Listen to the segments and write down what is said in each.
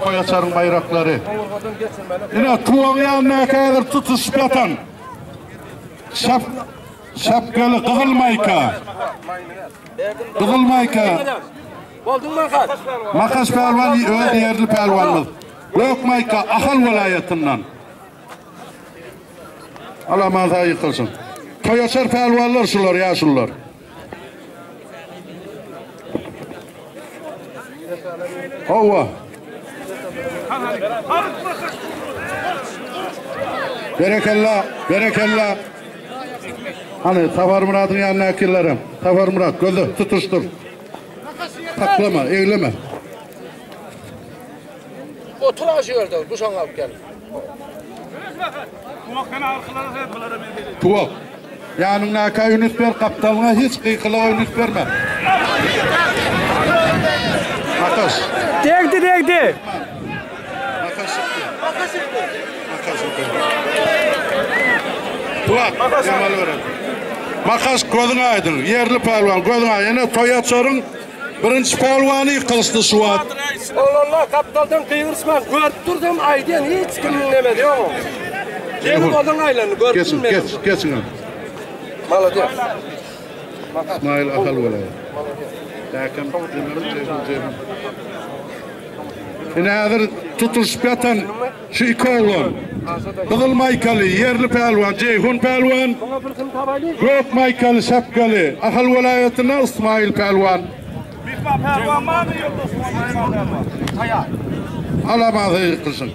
Toýaçaryň baýraklary. Ine, tuwagyň ýanyndaky häzir tutuşyp ýatan şap şapkaly gyzyl maýka. Gyzyl maýka. Makaş pälwan öz ýerli pälwanymyz. Gök maýka Ahal welaýatyndan. Alaman sag ýykylsyn. Toýaçar pälwanlar şular ýaşulular. Hawa. Berekella, berekella. Hany Saparmyradyň ýanyndakylarem. Saparmyrat gözle, tutuşdyr. Saklama, egleme. Otur aşy ýerde, guşaňy alyp gel. Tuwak. Ýanyňdaka ünüs ber, gapdalyňa hiç gykylyga ünüs berme. Makaş. Degdi, degdi. Makaş çykdy. Makaş çykdy. Makaş çykdy. Tuwak, ýamaly beren. Makaş gözüň aýdyň. Ýerli pälwan gözüň aýdyň. Ýene toýaçaryň Birinji pälwany ýykylyşdy şu wagt. Oglanlar gapdaldan gygyryşmaň görüp durdum aýdýan hiç kimiň nemesi ýok oň. Gelip ozaň aýlandy görüp Geçiň geç geçiň. Malades. Ismail Ahal welaýat. Däkem Jemil Jemil. Ine häzir tutulyşyp ýatan şu iki oglan. Gyzyl maýkaly ýerli pälwan Jeýhun pälwan, gök maýkaly şapkaly Ahal welaýatyndan Ysmaýyl pälwan. Alaman ýykylsyn.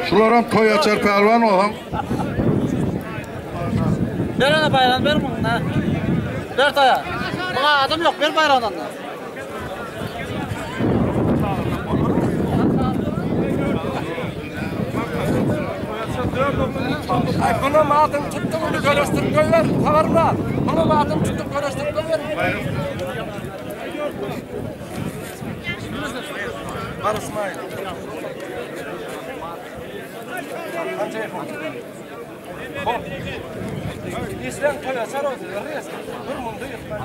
Şularam toý açar pälwan bolsaň. Ber ana baýragyny ber muňa. Ber taýa. Muňa adam ýok, ber baýragyny onda. Ay bunam adyny tutdum indi göreşdirip goýber. Habarlar. Bunam adyny tutdum göreşdirip goýber. Bar İsmail.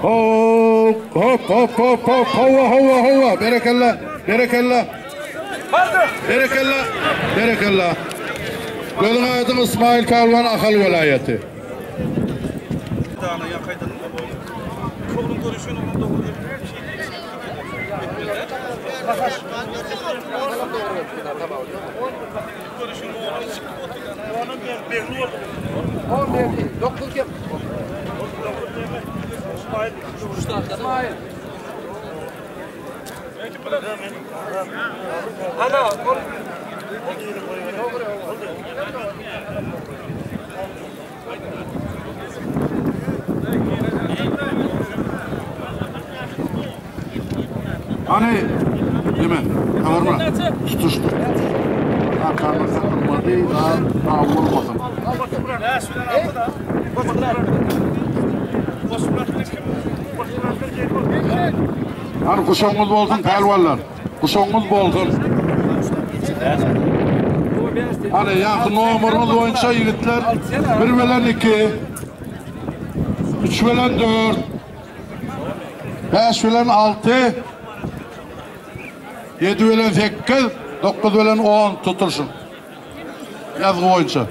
Hop, hop, hop, hop, hop, hawa, hawa, hawa, berekella, berekella. Berekella, berekella. Gözüň aýdyň Ismail Pälwan Ahal welaýaty. Hany, neme, habarma, tutuşdy. Arkamda saklanmady, daha bolmasyn. Hany guşagyňyz bolsun pälwanlar. Guşagyňyz bolsun. Hany ýaňky nomeryňyz boýunça ýigitler 1 bilen 2, 3 bilen 4, 5 bilen 6, 7 bilen 8, 9 bilen 10 tutulşyn. Ýazgy boýunça.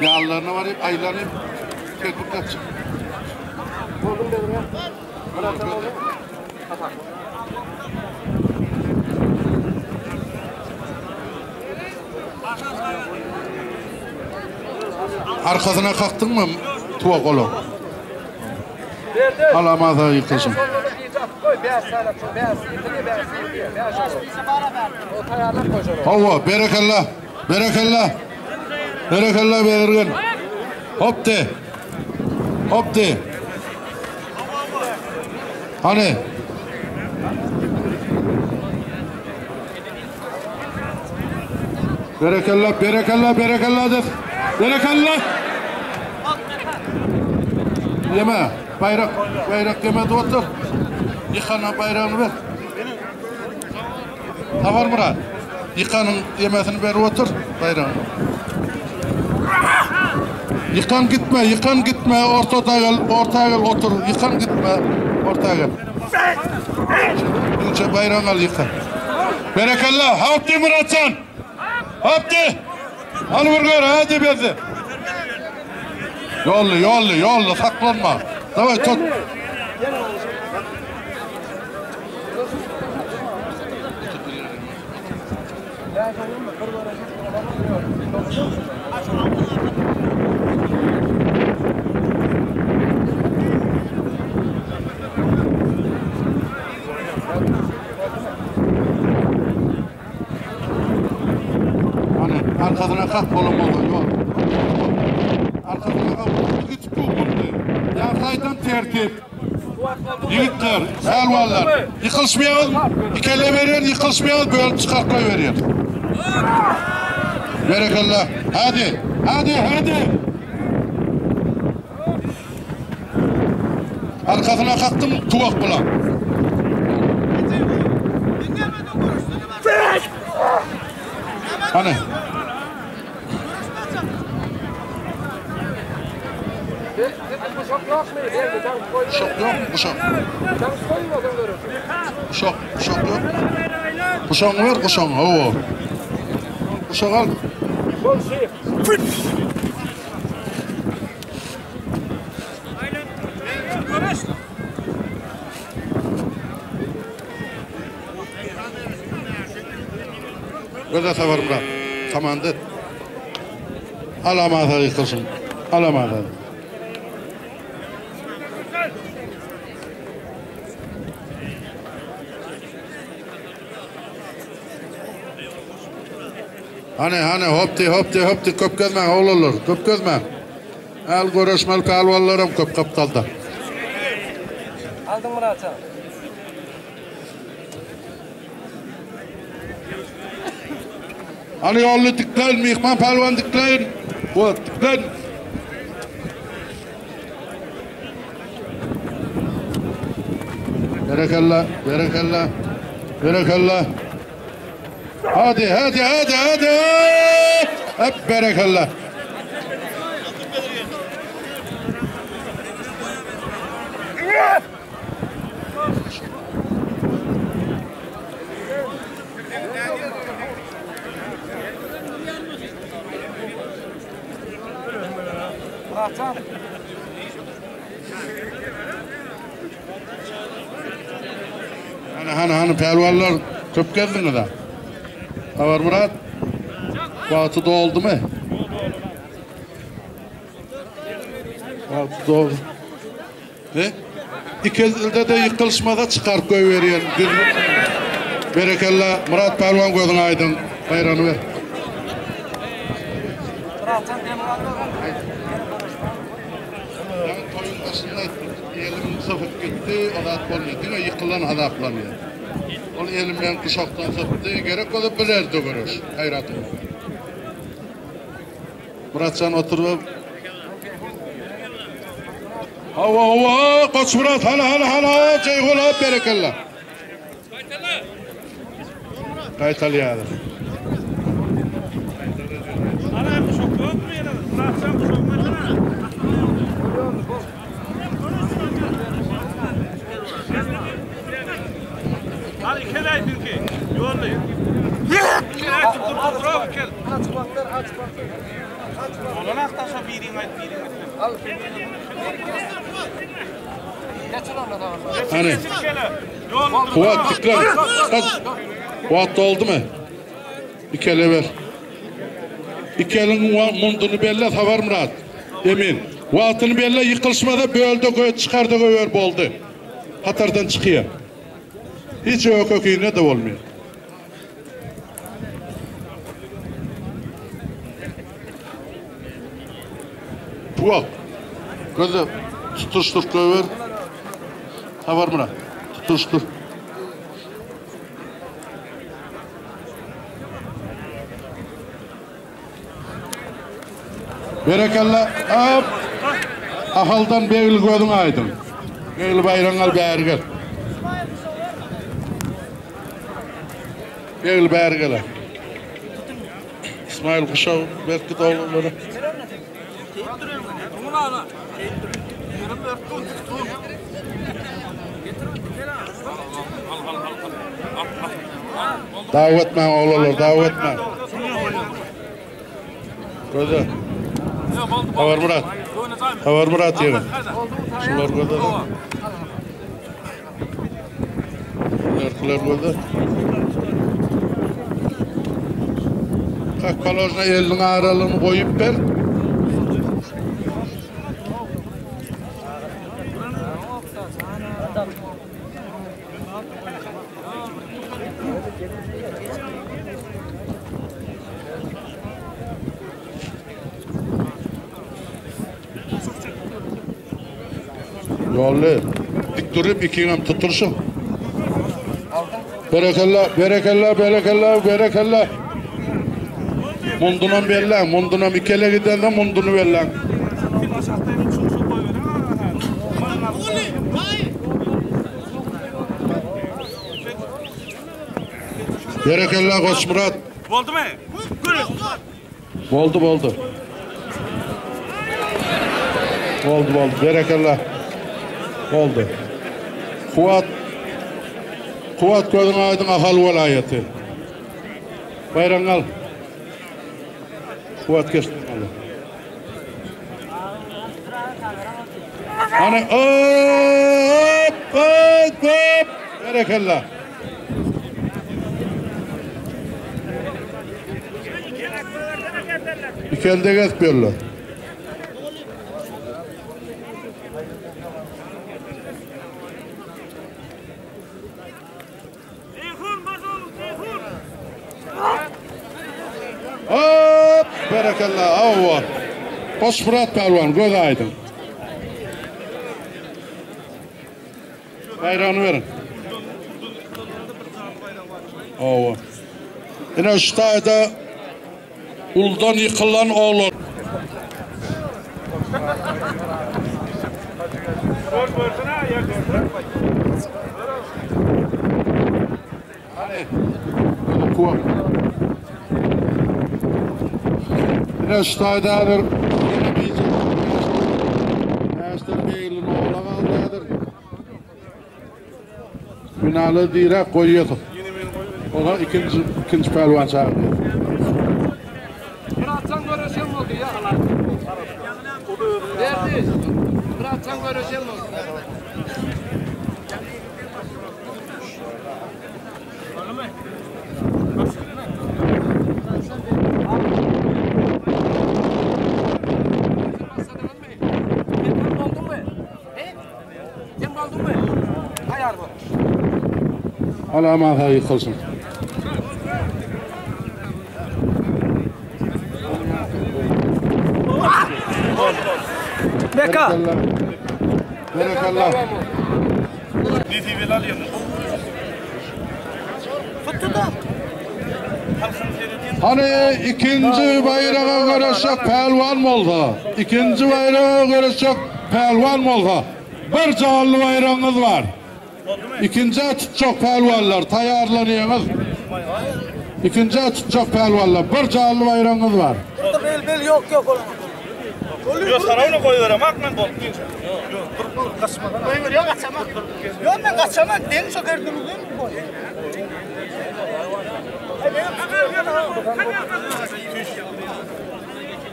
Ýanlaryna baryp aýlanyp kerpik gaçyp. Arkasyna kakdyňmy tuwa golu? Alamasa ýykylsyn. Hawa, berekella. Berekella. Berekella Bezirgen. Hop de. Hop de. Hany. Berekella, berekella, berekella de. Berekella. Ýeme, baýrak, baýrak ýeme otur. Ýykana baýragyny ber. Saparmyrat, ýykanyň ýemesini berip otur, baýragyny. Ýykan gitme, ýykan gitme, orta gel, orta gel otur, ýykan gitme, orta gel. Ýuça baýragyňy al ýykan. Berekella, hopdy Muratjan. Hopdy. Al bir gör, hadi berdi. Ýolly, ýolly, ýolly, saklanma. Daway tut. Hani arkasyna kalk oğlum oldu. Yok. Arkasyna kalk. Git bu buldu. Ýagdaýdan tertip. Ýigitler, pälwanlar, ýykylyşmaýaňyz, ikele berýän, ýykylyşmaýaňyz, bölüp çykaryp goýberýän. Berekella. Hadi, hadi, hadi. Arkasyna kakdym tuwak bilen. Hany. Guşak ýokmy guşak? Guşak, guşak ýok. Guşagyňy ber guşagyňy, hawa. Guşak al. Göze Saparmyrat, komanda et. Alamasa ýykylsyn. Alamasa. Hany, hany, hopdy, hopdy, hopdy, köp gezmäň, oglanlar, köp gezmäň. Äl göreşmeli pälwanlaram köp gapdalda. Aldyň Myratjan. Hany ýolly dikleýin, myhman pälwan dikleýin. Bu, dikleýin. Berekella, berekella, berekella. Hadi, hadi, hadi, hadi. Hep berekella. Hany, hany, hany, pälwanlar, köp gezdiňiz-ä. Saparmyrat, wagty doldumy? Wagty doldy. Ne? Ikelde-de ýykylyşmasa çykaryp goýberýän. Berekella, Myrat pälwan gözüň aýdyň. Baýragyny ber. Ýaňy toýuň başynda aýtdym. Elim sypyp gitdi, o zat bolmaýar. Diňe ýykylan azaplanýar. Ol elim bilen guşakdan sypdy. Gerek bolsa bilerdi göreş. Gaýrat et. Myratjan oturyp. Hawa, hawa, Goçmyrat, hana, hana, hana, Jeýhun, hop, berekella. Gaýtalýar. Hany. Kuwat diklen. Kaç. Wagt doldumy? Ikele ber. Ikeliň munduny belle Saparmyrat. Emin. Wagtyny belle ýykylyşmasa bölde göý çykarda goýber boldy. Hatardan çykýar. Hiç öýke-kine-de bolmaýar. Tuwak. Gözle tutuşdyr goýber. Saparmyrat. Tutuşdyr. Berekella. Hop. Ahaldan Begli gözüň aýdyň. Begli baýragyňy al bäri gel. Begli bäri gel. Ismail guşagy berkit oglanlara. Dawa etmäň oglanlar, dawa etmäň. Göze. Habarmyrat. Habarmyrat ýegen. Şular göze. Erkler göze. Kak položna eliniň aralygyny goýup ber. Ýolly. Dik durup ikiňem tutulşyň. Berekella, berekella, berekella, berekella. Mundunam belläň, mundunam ikele gidende munduny belläň. Berekella Goçmyrat. Boldumy? Boldy, boldy. Boldy, boldy. Berekella. Boldy. Kuwat Kuwat gözüň aýdyň Ahal welaýaty. Baýragyňy al. Kuwat geçdi. Hany hop hop hop. Berekella. Ikelde gezip ýörler. Hop! Berekella, hawa. Goçmyrat pälwan, göz aýdyň. Baýragyny beriň. Hawa. Ine şu taýda uldan ýykylan oglan. Hany. Ine şu taýda häzir ýene bijek. Bäşden beýlin ogla galdy häzir. Finaly diräp goýýas. Ola ikinji ikinji pälwan çagyrýar. Myratjan göreşen boldy ya. Berdi. Myratjan göreşen boldy. Alaman sagy ýykylsyn. Beka. Berekella. Hany ikinji baýraga göreşjek pälwan bolsa, ikinji baýraga göreşjek pälwan bolsa, bir janly baýragyňyz bar. Ikinjä tutjak pälwanlar, taýýarlanýaňyz. Ikinjä tutjak pälwanlar, bir janly baýragyňyz bar. Bel bel ýok ýok olar. Ýok sarawna goýberemak men bolup. Ýok dur dur gaçmadan. Goýber ýok gaçamak. Ýok men gaçaman den şo gerdimizden goý.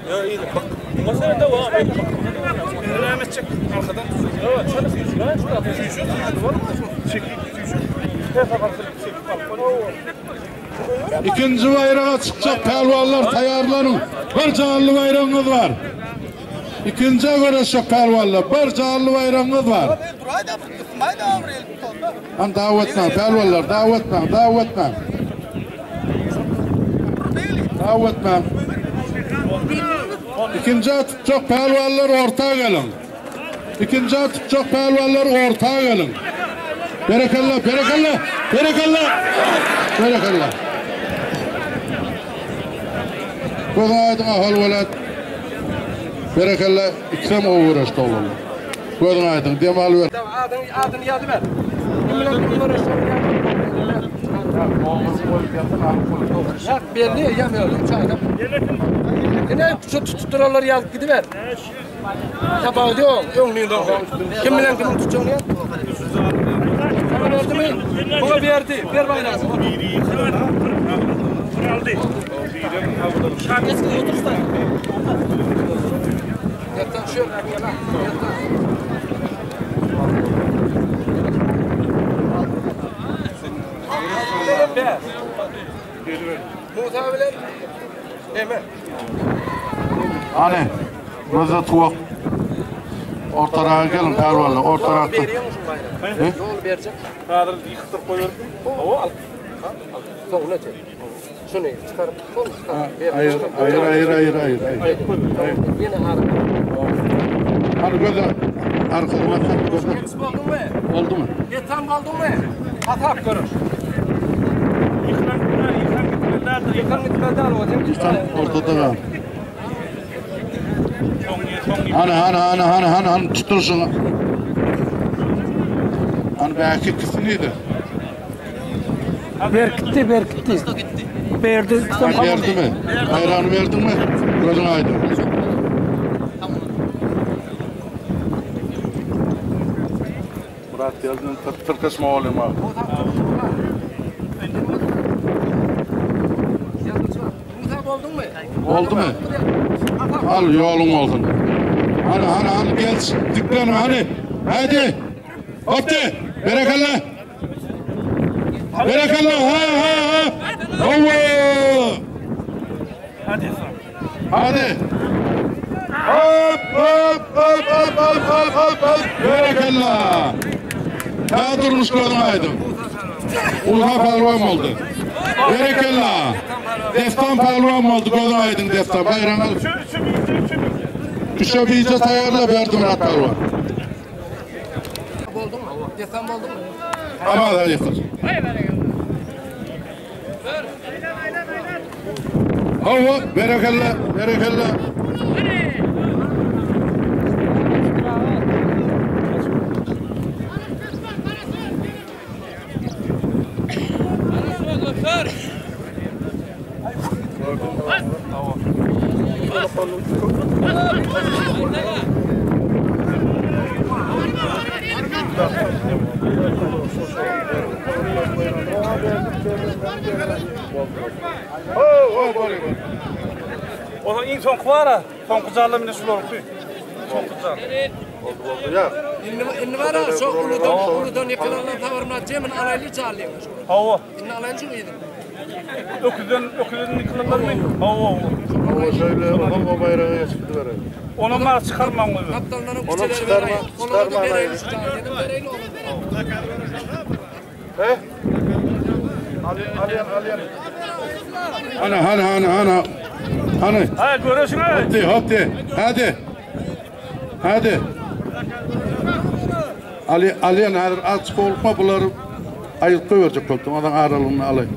Ýok ýyly bak. Muňa serede wa. Näme etjek? Arkadan ýok çaly süýşüler. Süýşür. Çekip süýşür. Ikinji baýraga çykjak pälwanlar taýýarlanyň. Bir janly baýragyňyz bar. Ikinjä göreşjek pälwanlar, bir janly baýragyňyz bar. Hany dawa etmäň, pälwanlar, dawa etmäň, dawa etmäň. Dawa etmäň. Ikinjä tutjak pälwanlar orta geliň. Ikinjä tutjak pälwanlar orta geliň. Berekella, berekella, berekella. Berekella. Göz aýdyň Ahal welat. Berekella, ikisem gowy göreşdi oglanlar. Gözüň aýdyň, dem alyber. Adyny adyny ýazyber. Kim bilen kim göreşjek Ýa belli, ýa belli çaýda. Ine şu tutup duranlar ýazyp gidiber. Tapawudy ýok, öňüni dogry. Kim bilen kimiň tutjagyny ýaz. Sana berdimi? Muňa berdi. Ber baýragyny. Aldy. Ýatdan şu ýerde gel. Ýatdan. Ber. Musa bilen Eme. Hany, gözde tuwak. Ortaraga gelin pälwanlar, ortarakda. Berýän şu baýragy. Ýol berjek. Häzir ýykdyryp goýberdim. Hawa, al. Soňuna çek. Şuny çykaryp, soň çykaryp. Ber. Aýyr, aýyr, aýyr, aýyr, aýyr. Aýyr. Ýene ara. Hany göze arkasyna tak göze. Hiç bolduňmy? Oldu mu? Yetan bolduňmy? Hasap görüş. Ýykylan gitmeli, ýykylan gitmeli däldir. Ýykan gitmeli däl o. Sen Tam ortada kal. Soň soň Hany, hany, hany, hany, hany, hany tutur şunu. Hany belki ikisini de. Berkitdi, berkitdi. Berdi. Verdi mi? Ayranı verdin mi? Gözün aydın. Murat geldin, tırkışma olayım abi. Musa bolduňmy? Oldu mu? Al yolun olsun. Hani hani hani gel diklen hani. Hadi. Hopti. Berekalla. Berekalla. Ha ha ha. Allah. Hadi sen. Hadi. Hop hop hop hop hop hop hop hop. Berekalla. Daha durmuş gözün aydın. Ulha pehlivan oldu. Berekalla. Destan pehlivan oldu. Gözün aydın destan. Bayram al. Şu üçü bir, üçü bir. Düşe bir iyice tayarla verdim Murat pehlivan. Bolduňmy? Yetan bolduňmy? Ama da yıkıl. Hava, berekella, berekella. Onuň iň soňky bar-a. Soňky jalla mine şularky. Soňky jal. Indi indi bara şu uludan uludan ýykylanlar tabarma jemin alayly çalýan. Hawa. Indi alayly şu ýedin. Öküzden öküzden ýykylanlar mı? Hawa, hawa. Ama şöyle o, o bayrağı geçirdi verelim. Onu bana çıkarmam onu. Kaptanlaryň Onu kiçileri çıkarma, bereýin. Olara da çıkarma bereýin alayly. şu çalýan. Bereýin olara. He? Hani hani hani hani. Hani. Ha, görüşün ha. Hadi hadi. Hadi. Hadi. Ali Aliyan hazır aç korkma bunları ayıp koyacak koltuğum. Adam aralığını alayım.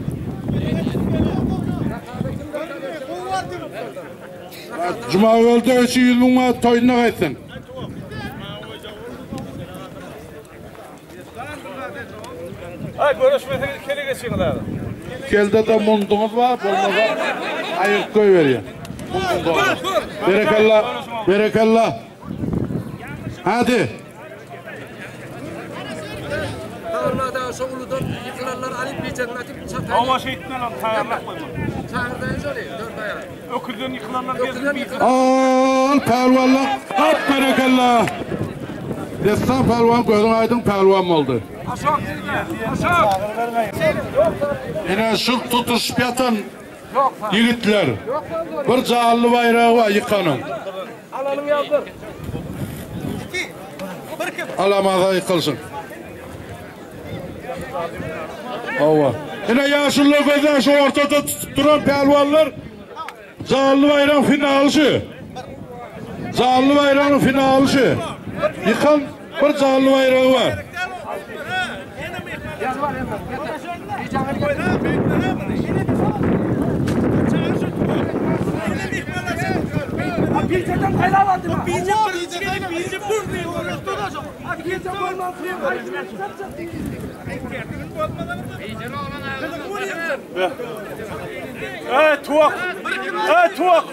Cuma öldü, 300 bin manat toyuna kaysın. Ha, görüşmeseniz kele geçin daha. Kelde de mundunuz var, bolmasa ayıp koyuveriyor. Berekella, berekella. Hadi. Tabarma da şu uludan ýykylanlar alyp biýjek atyp çatayly. Hawa şeýtmen al, taýarlap goýma. Çagyrdaýyn şoly, dört aýak. Öküzden ýykylanlar Öküzden gelsin. ýykylan. Al pehlivanlar. Hop berekella. Destan pehlivan gözün aydın pehlivan oldu. Aşak. Aşak. Yine şu tutuşup yatan yiğitler. Bir canlı bayrağı var yıkanın. Alalım ýazdyr. Alamaza yıkılsın. Ova. Yine yaşlı gözler şu ortada tutup duran pehlivanlar Canlı bayrağın finali şu. Canlı bayrağın finali şu. Yıkan bir canlı bayrağı var. Biýjeden gaýlawandy. Biýje biýje bir Biýje bolman Ey tuvak. Ey tuvak.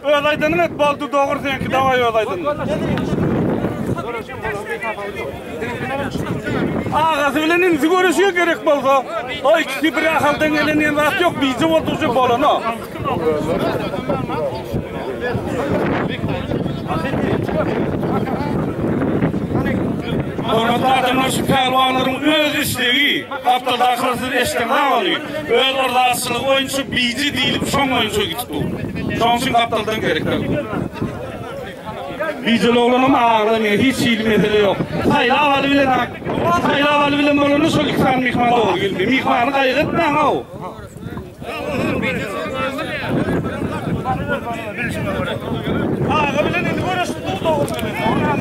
Öz aýdanyň et boldy dogry seňki daway öz aýdanyň. Agasy bilen inisi görüşüyor gerek bolsa. O ikisi bir ahaldan gelen diýen zat ýok, bije boldy uje bolany. Hormatly adamlar şu pälwanlaryň öz islegi, gapdaldakylar siz eşdeňzak ony. Öz yrzatçylygy boýunça bije diýlip şoň boýunça gidip dur. Şoň üçin gapdaldan gerek däl. Bijeli oglanam aglamýar, hiç hili mesele ýok. Saýlap aly bilen saýlap aly bilen bolanda şol iki sany myhman dogry geldi. Myhmany gaýgy etmäň-ow. Aga bilen indi görüşdi dogry bilen.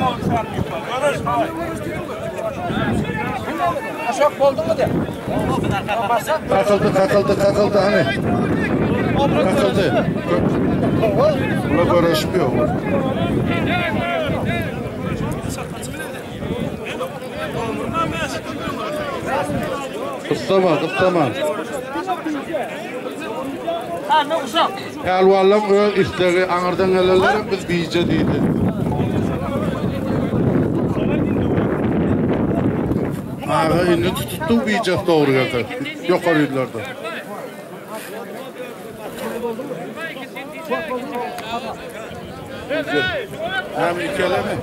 Aşak bolduňmy de? Kakyldy, kakyldy, kakyldy hani. Kakyldy. Bula görüşip yok. Gyssama, gyssama. Pälwanlaryň öz islegi, aňyrdan gelenlerem biz bije diýdi. Aga indi tutupdy bijesi dogry gelse. Ýokary ýüzlerde. Näme ikelemi?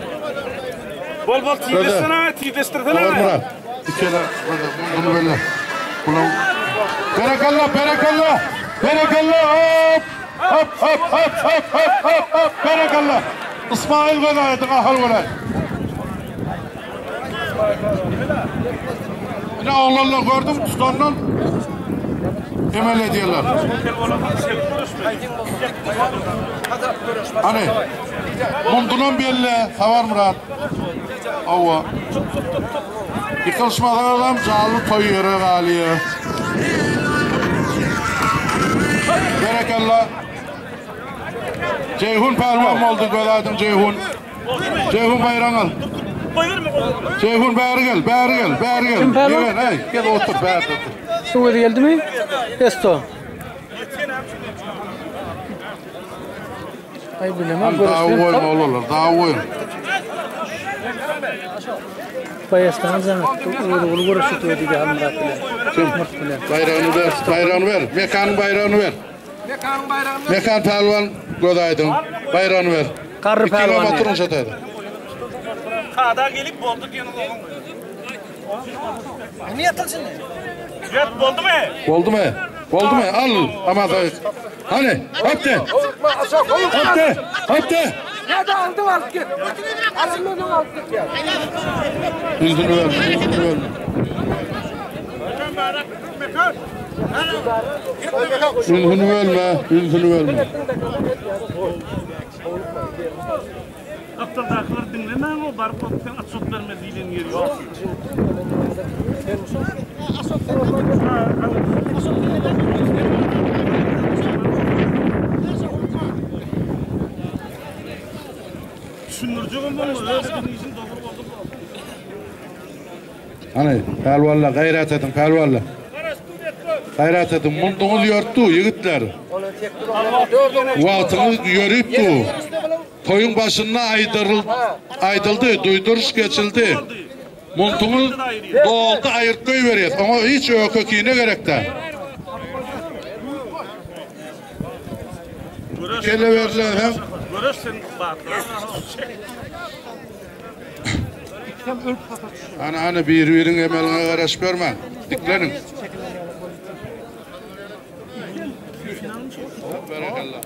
Bol bol tizleşsene, tizleşdirsene. Murat, ikele bunu böyle. Bunu Berekella, berekella. Berekella. Hop. Hop hop hop hop hop hop hop. Berekella. İsmail welaýatyň Ahal welaýaty. Ine oglanlar gördüm tutandan emel edýärler. Hany mundunam belli Saparmyrat. Hawa. Ýykylyşmasaňyzam janly toý ýere galýar. Berekella. Jeýhun pälwan boldy, göz aýdyň Jeýhun. Jeýhun baýragyňy al. Jeýhun bäri gel, bäri gel, bäri gel. Kim pälwan? Ýegen, äý, gel otur, bärde otur. Şu geldimi? Esto. Ay bilemem. Daw goýun olarlar, daw goýun. Bayastan zanetdi. Uğur uğur görüşüp diýdi Halmyrat bilen. Kim? Murt bilen. Baýragyny ber, baýragyny ber. Mekanyň baýragyny ber. Mekanyň baýragyny Mekan pälwan göz aýdyň. Baýragyny ber. Garry Iki pälwan. oturyň şo taýda. Kada gelip boldy diýen oğlum. Niye atılsın? Ýet boldumy? Boldumy? Boldumy? Al. Aman saýyk. Hany, hop de. Hop de. Hop de. Nerede aldım alıp git. Aldım alıp git ya. Ünsüni verme, ünsüni verme. Ünsüni verme, ünsüni verme. Gapdaldakylar diňlemäň o baryp o sen atçot berme diýlen ýeri ýok. Düşündirjegem bolma, öz edin işin dogry boldy bu. Hany, pälwanlar gaýrat ediň, pälwanlar. Gaýrat ediň, munduňyz ýörtdi, ýigitler. Wagtyňyz ýörüp du. Toýuň başynda aýdyryl, aýdyldy, duýduryş geçildi. Muntuňyz doldy, aýyrt goýberýär. Oňa hiç öýke kine gerek däl. Kelle berdiler hem. Göreş sen batly. Ana ana bir biriň emeline garaşyp bermäň. Dikleniň. Berekella.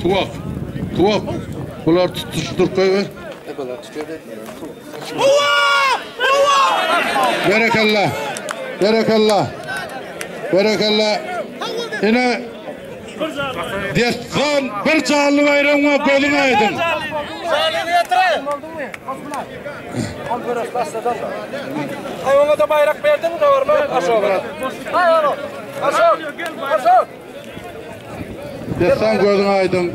Tuvak. Tuvak. Bular tutuşturup koyver. Berekella. Berekella. Berekella. Yine Destan bir canlı bayram var gözün aydın. Al görüş başladan da. Ay ona da bayrak verdin mi var mı? Aşağı. Ay onu. Aşağı. Aşağı. Destan gözün aydın.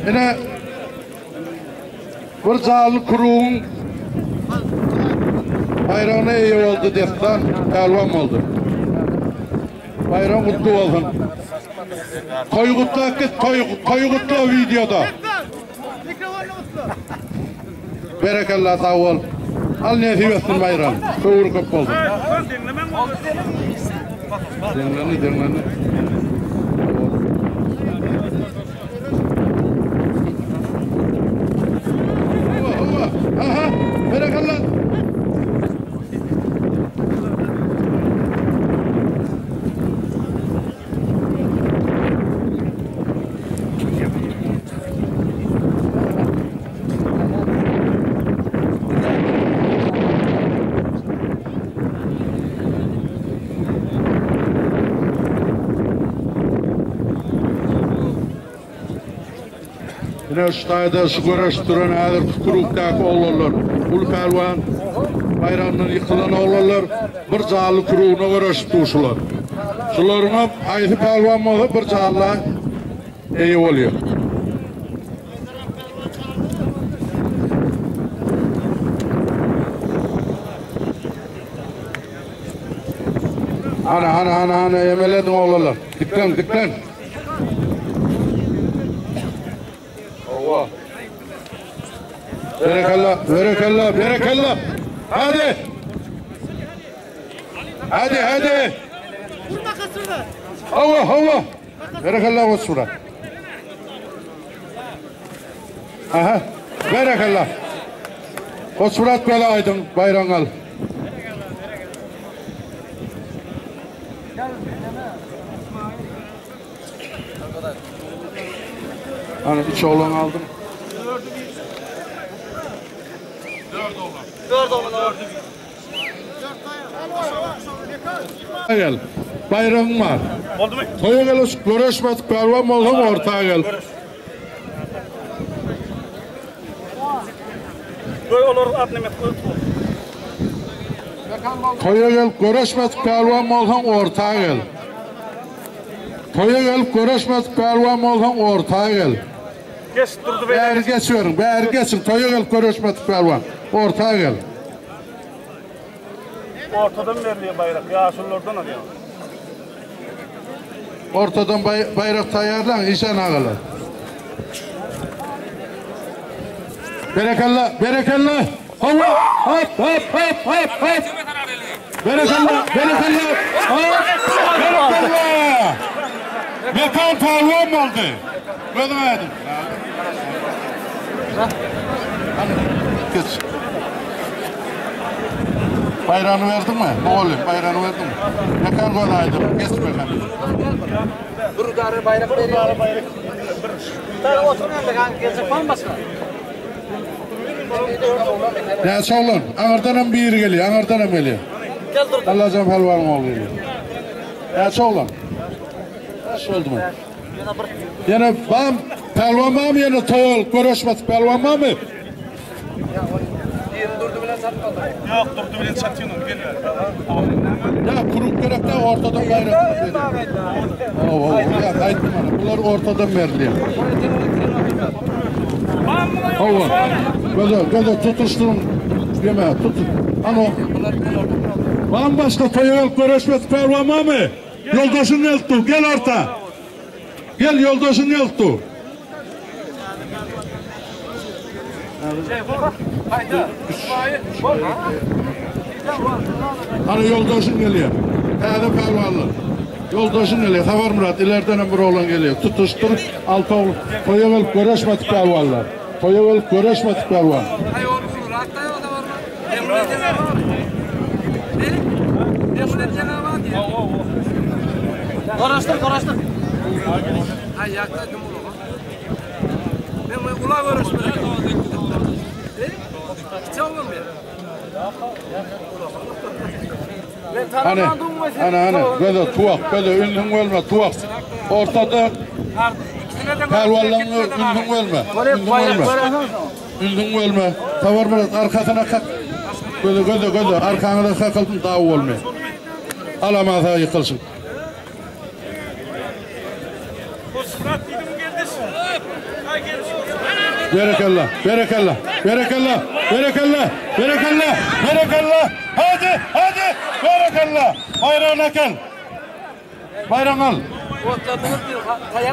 Yine bir canlı kuruğun. Baýragyna eýe boldy Dessan pälwan boldy. Baýram gutly bolsun. Toýy gutlap git, toýy, toýy gutla wideoda. Berekella sag bol. Al nesip etsin Baýram. Höwür köp bolsun. Deňlendi, deňlendi. Aha, berekella. Ine şu taýda şu göreşip duran häzirki klubdaky oglanlar, uly pälwan baýragyndan ýykylan oglanlar bir janly krugyna göreşip dur şular. Şularyňam haýsy pälwan bolsa bir janla eýe bolýar. Ana, ana, ana, ana, emelediň oglanlar. Diklen, diklen. Owa. Berekella, berekella, berekella. Hadi. Hadi, hadi. Hawa, hawa. Berekella goçura. Aha. Berekella. Goçmurat bela aýdyň baýragyňy al. Ana üç oglan aldym. Dört oglan. Gel. Baýragyň bar. Boldumy? Toýa gel, göreşmedik pälwan bolsaň orta gel. Goý olar adny met goýup. Toýa gelip göreşmedik pälwan bolsaň orta gel. Toýa gelip göreşmedik pälwan bolsaň orta gel. Geç durdy beýle. Bäri geçiberiň, bäri geçiň. Toýa gelip göreşmedik pälwan orta gel. Ortadan berilýär baýrak, ýaşululardan alýar. Ortadan baýrak taýýarlaň, işan agalar. Berekella, berekella. Hawa, hop, hop, hop, hop, hop. Berekella, berekella. Hop, berekella. Mekan pälwan boldy. Gözüň aýdyň. Geç. Baýragyny berdiňmi? Mugallym, baýragyny berdiňmi? Mekan göz aýdyň. Geç Mekan. Bir dary baýrak berýär. Dary otur indi, geljek barmy başga? Näçe oglan? Aňyrdanam biri gelýär, aňyrdanam gelýär. Gel dur. Allajan pälwanyň ogly gelýär. Näçe oglan? Bäş boldumy? Ýene bam, pälwan bamy ýene toýal göreşmedik pälwan bamy? Ýok, Durdy bilen çatýan ony gel. Ýa kuruk gerek däl ortadan gaýra. Hawa, ýa aýtdym ana, bular ortadan berilýär. Hawa. Gözel, gözel tutuşdyryň. Ýeme, tut. Ana. Bam başga toýa gelip göreşmedik pälwan bamy? Ýoldaşyň gelip dur, gel orta. Gel ýoldaşyň gelip dur. Ana ýoldaşyň gelýär. Täze pälwanlar. Ýoldaşyň gelýär. Saparmyrat ilerden hem bir oglan gelýär. Tutuşdyr, alty ogul. Toýa gelip göreşmedik pälwanlar. Toýa gelip göreşmedik pälwan. Garaşdyr, garaşdyr. Hany, hany, hany, göze tuwak, göze ünsüň bölme, tuwak. Ortada pälwanlaryň ünsüň bölme, ünsüň bölme. Ünsüň bölme. Saparmyrat arkasyna kak. Göze, göze, göze, arkaňyza kakylsyn, daw bolmaýar. Alamasa ýykylşyn. Hoşmurat diýdim geldi. Ay geldi. Berekella, berekella, berekella, berekella, berekella, berekella. Hadi, hadi, berekella. Baýragyny äkel. Baýragyňy al.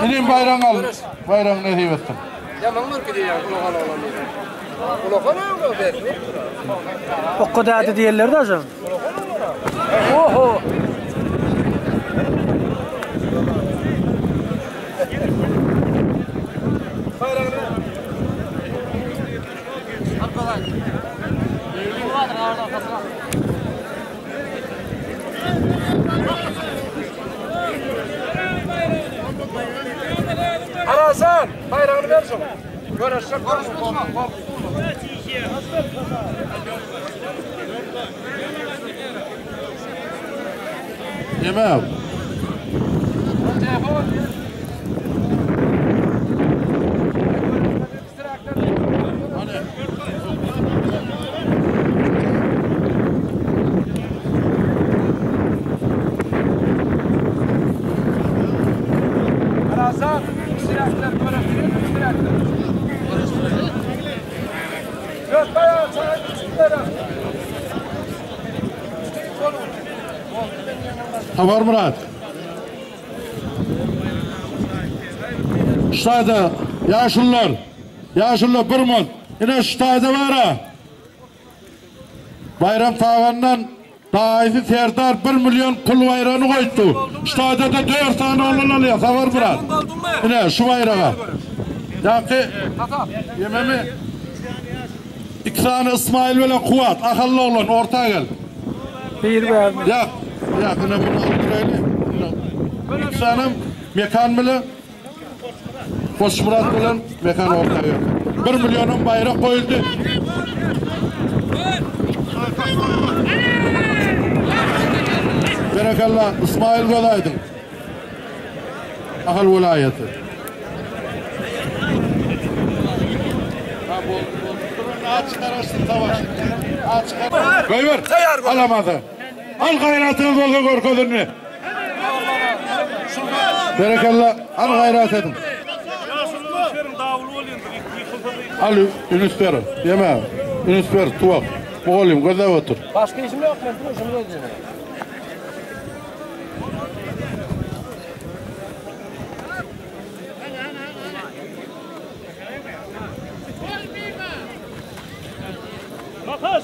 Inim baýragyňy al. Baýragyňy nesip etsin. Okka däde diýerler de ajan. Oho. Arazan, baýragyny ber şoňa. Göreşjek Neme? Arazan, silahlar göreşdiler, silahlar. Yok bayağı Saparmyrat. Ştada ýaşulular, ýaşulular bir mont. Ine şu taýda bara. Baýram Tagandan daýysy Serdar 1 million pul baýragyny goýupdy. Şu taýda-da 4 sany oglan alýar Saparmyrat. Ine şu baýraga. Ýaňky ýememi? Iki sany Ismail bilen Kuwat, ahally oglan, orta gel. Bir bärde. Ýak, ýak, ine muny alyp duraýly. Iki sany Mekan bilen Goçmyrat bilen Mekan orta gel. Bir millionam baýrak goýuldy. Berekella, Ismail Gözaýdyň. Ahal welaýaty. Goýber. Alamady. Al gaýratyňyz bolsa görkez indi. Berekella, al gaýrat ediň. Al ünüs ber. Ýeme. Ünüs ber, tuwak. Mugallym gözläp otur. Başga işim ýok, men şuny gözleýän. Bakaş.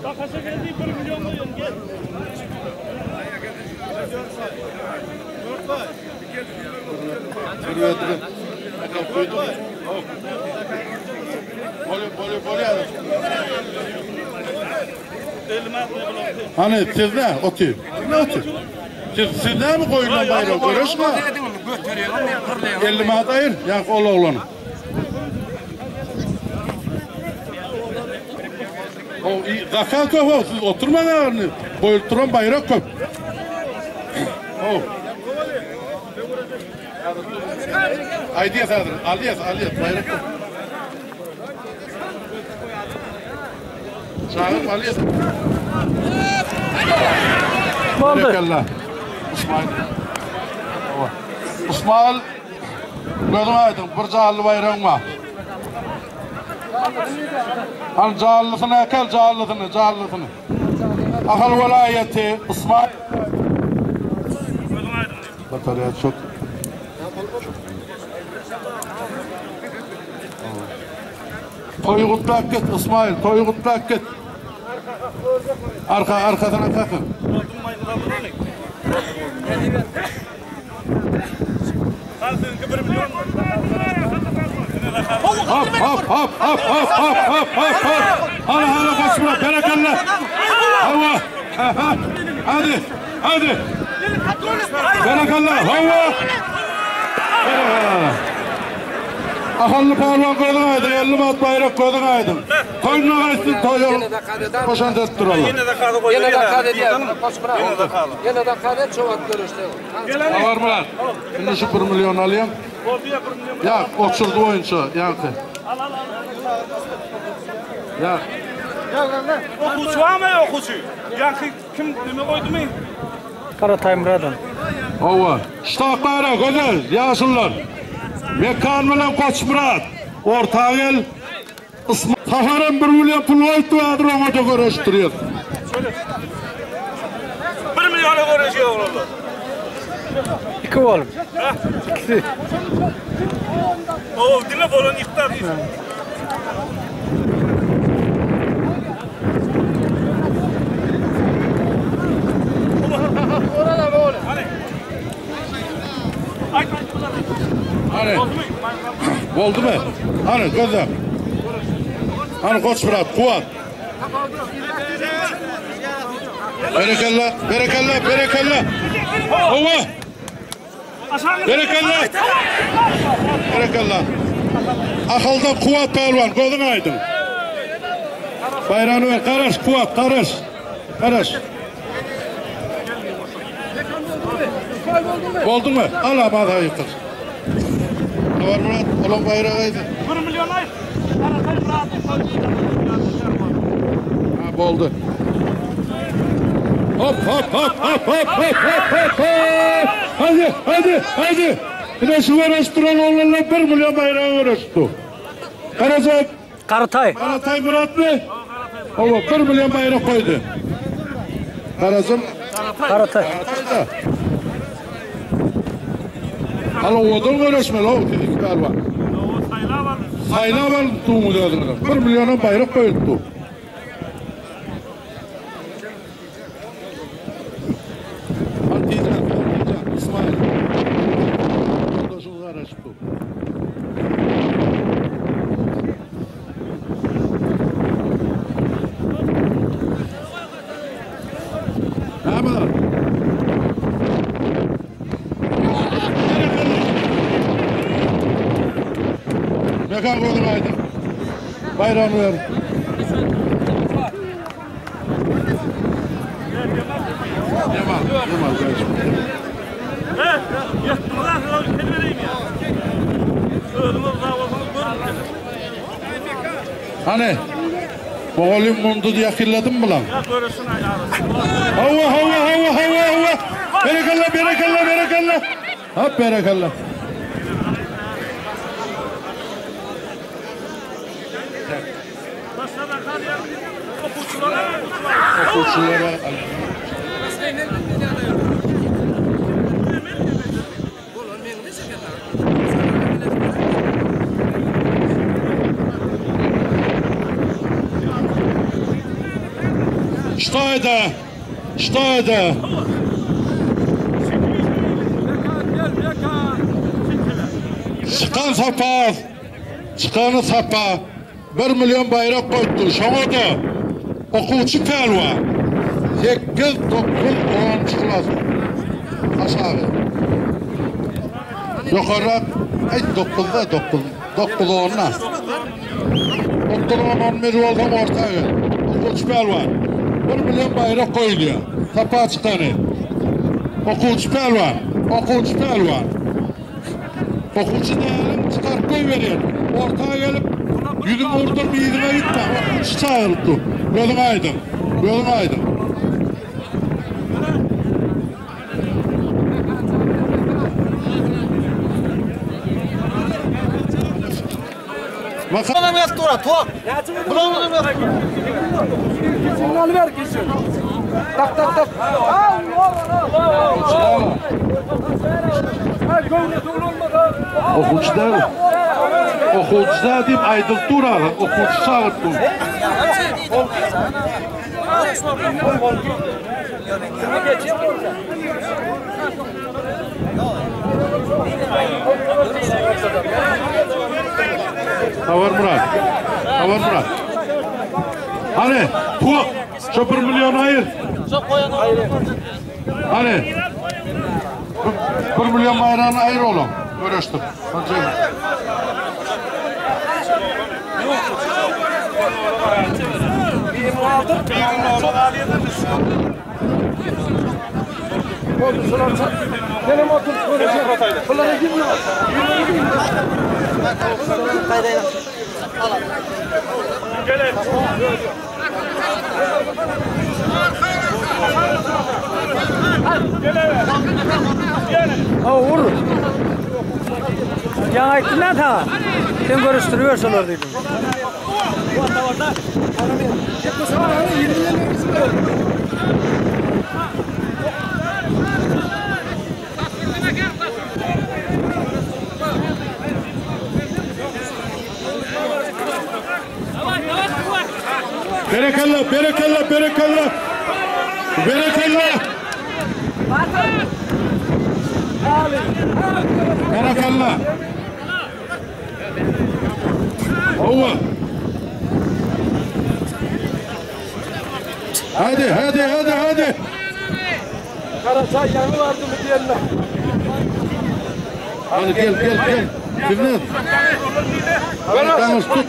Bakaşa geldi 1 milyon koyun gel. Hany siz ne otyr? Ne otyr? Siz siz näme goýulan baýragy göreşme? 50 manat aýyr, ýa ol oglany. O zakaz köp o, siz oturmaň agyrny. Goýulyp duran baýrak köp. O. Aýdýas häzir, alýas, alýas baýrak köp. Çagyryp alýas. Boldy. Berekella. Ismail. Ismail gözüň aýdyň bir janly baýragyň bar. Al janlysyny äkel janlysyny janlysyny. Ahal welaýaty Ismail. Batarýa çok. Toýy gutlap git Ismail, toýy gutlap git. Arka arkasyna kakyn. Hop hop hop hop hop hop hop hop hop. Hala hala goçma berekella. Hawa. Hadi hadi. Berekella hawa. Berekella. Ahally pälwan gözüň aýdyň, 50 manat baýrak gözüň aýdyň. Toýuna gaýtsyn toýa goşant edip duraly. Ýene-de kazy goýar. Ýene-de kazy edýär. Ýene-de kazy et, şo wagt görüşde. Saparmyrat, indi şu 1 million alýaň. Ýa, oçurdy boýunça, ýaňky. Ýa. Okuwçy barmy, okuwçy? Ýaňky kim neme goýdumy? Garataý Myradow. Hawa. Ştab bara, gözel, ýaşulular. Mekan bilen Goçmyrat. Orta gel. Isma Safaram 1 milyon pul goýupdy häzir oňa da göreşdirýär. 1 milyona göreşiyor oglanlar. İki oğlum. İkisi. O dine bolan yıktar. Hani Boldy mı? Hani gözle. Hani Goçmyrat, Kuwat. Berekella, berekella, berekella. Hova. Berekella. Berekella. Ahaldan Kuwat pälwan, gözüň aýdyň. Baýrany ber, garaş Kuwat, garaş. Garaş. Bolduň mu? Al amada ýykyl. Habar Murat, olan baýragy aýdy. 1 milyon ay. Ha, boldy. Hop hop hop hop hop hop hop hop hop. Hadi hadi hadi. Bir de şu göreştiren oğlanlar 1 milyon bayrağı göreşti. Karacak, Karatay. Karatay Murat mı? Oba 1 milyon bayrak koydu. Karacım, Karatay. Karatay da. Alo odan göreşmeli o dedik galiba. Sayla var tuğumu dediler. 1 milyona bayrak koyuldu. Hatice, Hatice, İsmail. Yoldaşımız araştı. Ne yapalım? Mekan koydum aydın. Bayrağını ver. Yaman, yaman kardeşim. He, yattığından sonra bir vereyim ya. Özümüz sağ olsun, görün. Hani? Moğol'un mundu diye yakınladın mı lan? Ya görürsün ayağını. Hava hava hava hava hava. Berekalla berekalla berekalla. Hop berekalla. Okuçulara. Что это? Что это? Çıkan sapa, çıkanı sapa, 1 milyon bayrak koydu. Şoňa da okuwçy pälwan. 8, 9, 10 klas. Aşağı. Yukarı, ay 9'da 9, 9 10'na. 9 11 bolsam orta. Okuwçy pälwan. 1 milyon bayrak koyulýar. Sapa çykany. Okuwçy pälwan, okuwçy pälwan. Okuwçy dälim çıkarıp koy berýär. Orta gelip yüzüm vurdur yüzüme gitme. Okuwçy çagyryp dur. Gözüň aýdyň. Gözüň aýdyň. Bak Bulanım yat dura, tuak. Bulanım yat. Signal ver gitsin. Tak tak tak. Okuwçy däl. Okuwçy däl diýip aýdyp dur aga. Okuwçy çagyryp dur. Havar Murat. Havar Murat. Hani tu şu 1 milyon ayır. Hani 1 milyon bayrağını ayır oğlum. Görüştüm. Hadi. Benim otur Bunlara girmiyor. Ha vur. Ýaňy aýtdym men saňa. Sen görüşdiriber şolary diýdim. Berekella, berekella, berekella. Berekella. Berekella. Hawa. Hadi, hadi, hadi, hadi. Karaçay ýaňy bardymy diýenler. Hadi gel, gel, gel. Kimden? Yalnız tut.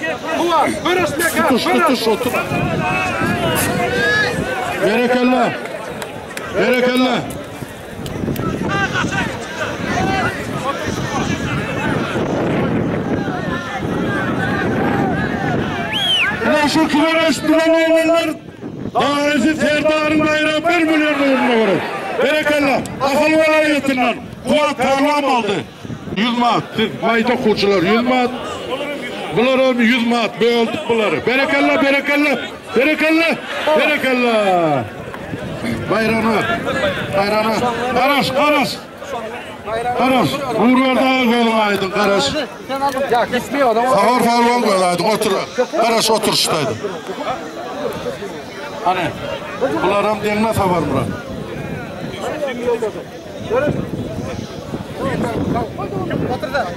Görüş mekan. Tutuş, tutuş, otur. Berekella. Berekella. Ulan şu kıvaraş duran oğlanlar Tanesi Serdar'ın bayrağı bir milyon uğruna göre. Berekella. Ahal velayetinden. Kuvat pehlivan aldı. 100 manat. Siz mayda kuçular 100 manat. Bular hem 100 manat. Böldük bunları. Berekella, berekella. Berekella. Berekella. Bayrağını. Bayrağını. Karaş, karaş. Karaş. Uğur daha gözün aydın karaş. Ya gitmiyor adam. Sahur pehlivan gözün aydın. Otur. Karaş otur şuradaydı. Hani bular hem deňme sabar Murat. Otur da.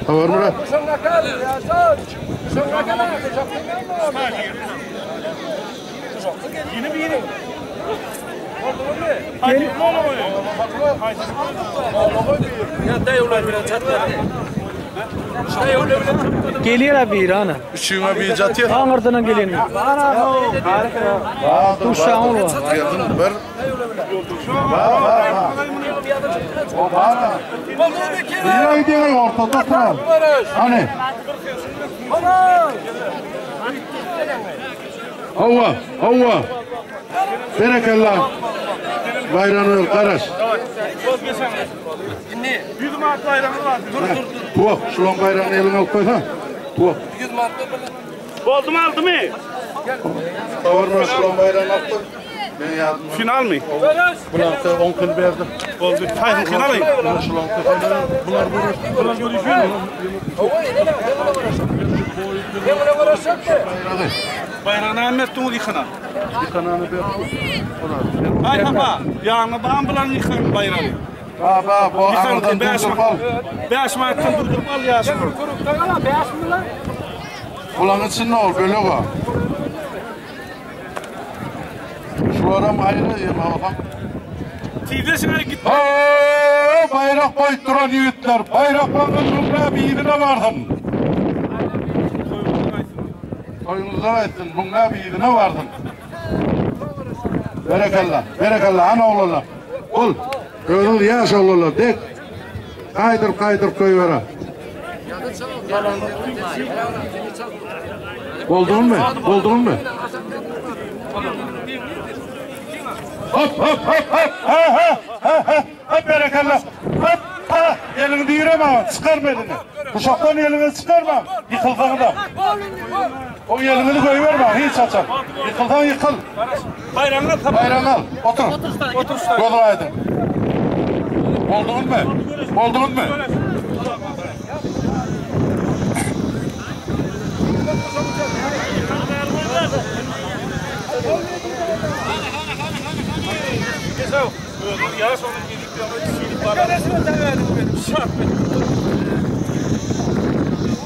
Sabar Murat. Şoňa kal ya sen. Şoňa kal. Gelýär abi bir ana. Üçüňe bir jatýar. Aňyrdan gelýän. Duşan ol. Geldin bir. Ba ba ba. O ba. Bir gidiyor ortada oturan. Hani? Hava, hava. Berekella. Bayramı karaş. 100 manat bayrağı var. Dur dur. Tuğ, şulan bayrağını eline alıp koy ha. Tuğ. Boldu mu aldı mı? Kavurma şulan bayrağını alıp koy. Ben yardım. Final mi? Bulan 10 kıl verdim. Boldu. Hayır final alayım. Bulan şulan Bunlar görüş. Bunlar görüşüyor mu? Bayrağını Ahmet Tuğ yıkana. Yıkananı bir. Ay baba, yağını bağım bulan yıkan bayrağı. Ba ba bu Yıkan aradan 5 durdurup al. 5 manattan durdurup al ya şunu. Bulanın için ne ol böyle var. Şuvaram ayrı yeme bakalım. Tizde git. Oo, bayrak koyup duran yiğitler. Bayraklarının cümle bir yerine vardın. Toyunuzdan etsin. Bunlar bir yerine vardın. Berekella. Berekella. Ana oğlanlar. Ol. Özün yaş oğlanlar. Dek. Kaydır kaydır koyuvere. Buldun mu? Buldun mu? Hop hop hop hop. Ha ha ha ha. Hop berekella. Hop ha. Elini diyireme. Çıkarma elini. Kuşaktan elini çıkarma. Yıkılsan da. O elini koyuverme. Hiç açan. Yıkılsan yıkıl. Bayrağını al. Bayrağını al. Otur. Otur. Gözün aydın. Buldun mu? Buldun mu? Ya sonra gidip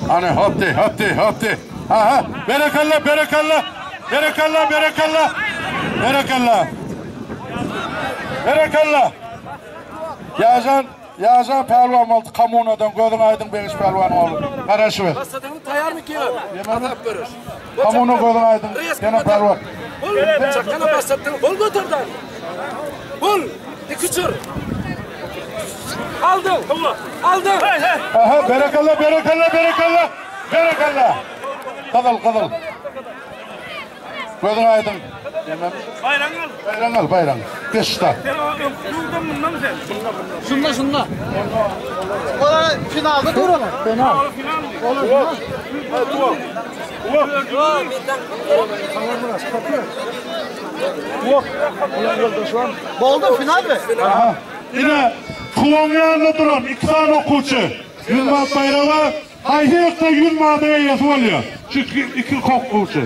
Hani hop de hop de hop de. Aha berekella berekella. Berekella berekella. Berekella. Berekella. Yazan Yazan pehlivan oldu kamunadan gözün aydın begiş pehlivan oldu. Karaşı ver. Basadığını tayar mı ki? Atap görür. Kamuna gözün aydın. Gene pehlivan. Bul. Çakana basattın. Bul götürdün. Bul. Diküçür. Aldın. Aldın. Aha berekella berekella berekella. Berekella. Kızıl kızıl. Gözün aydın. Baýragyňy al. Baýragyňy al, baýragyňy. Geç da. Sen o öňki ýurdan mundan sen. Şunda şunda. Olar finalda durarlar. Final. Ol finalmy? Boldy final mi? Aha. Ine, Kuwaň ýanynda duran iki sany okuwçy 100 manat baýraga haýsy ýyksa 100 manadyň eýesi bolýar. Şu iki, iki okuwçy.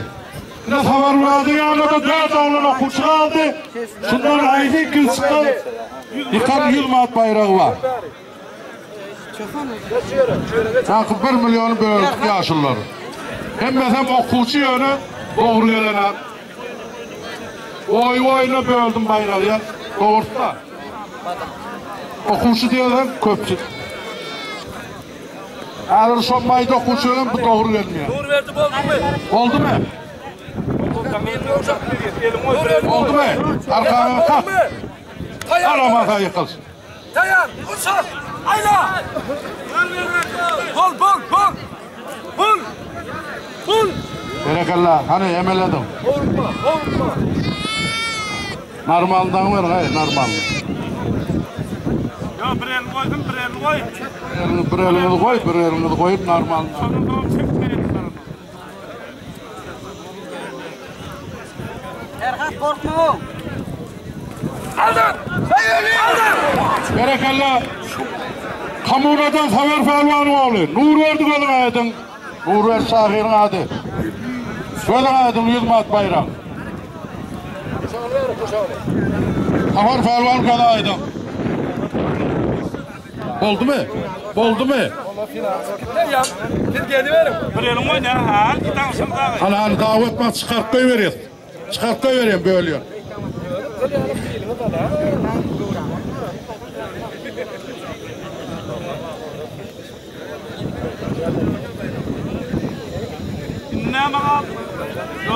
Ine Saparmyradyň ýanynda-da dört oglan okuwçy galdy. Şundan haýsy ikisi çyksa, ýykan 100 manat baýragy bar. Taky bir milliony böldük ýaşulular. Hemmesem okuwçy ýöne dogry gelene. Oý oýuna böldüm baýragy ýa dogrusu-da. Okuwçy diýseň köpçük. Häzir şo maýda okuwçy bilen bu dogry gelmeýär. Dur berdi boldumy? Boldumy? Boldumy? Arkaňa kak. Aramasa ýykylsyn. Taýar, uçar, aýla! Bol, bol, bol! Bol! Bol! Berekella, hany emelediň. Howlukma, howlukma! Normaldan ber, haý, normal. Ýa bir elini goýsun, bir elini goý. Elini bir eliňizi goý, bir eliňizi goýup normal. Şondan soň çekmeýin. Erhat korkma. Aldan! Aldan! Berekella. Kommunadan Saber Pälwanyň ogly. Nurberdi gözüň aýdyň. Nurberdi şahyryň ady. Gözüň aýdyň 100 manat baýrak. Sabar Pälwan gözi aýdyň. Boldumy? Boldumy? Siz geliberiň. Bir elini goý, näme? Ha, git aňşam dagy. Hany hany dawet bar çykaryp goýberýär. Çykaryp goýberýän bölýär. Indi näme galdy?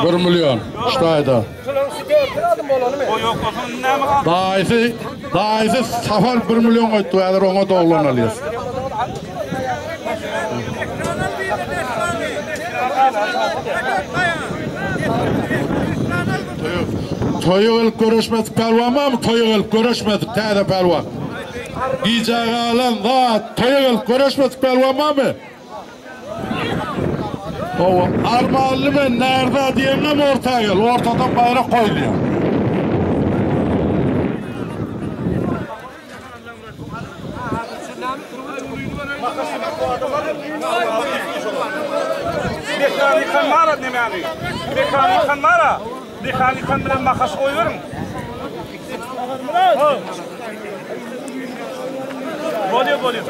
1 million. Ştaýda. Şularyň süperli adım bolanymy? O ýok bolsa indi näme galdy? Daýysy, daýysy Safar 1 million goýdy, häzir oňa doglan alýar. Toýa gelip görüşmedik pälwan barmy? Toýa gelip görüşmedik täze pälwan. Gijä galan zat, toýa gelip görüşmedik pälwan barmy? Hawa, armanly men närde diýenem orta gel, ortadan baýrak goýulýar. Mehanikan mara nemäni? Mehanikan mara. Mehanikan bilen makas goýberiň. Bolýar, bolýar.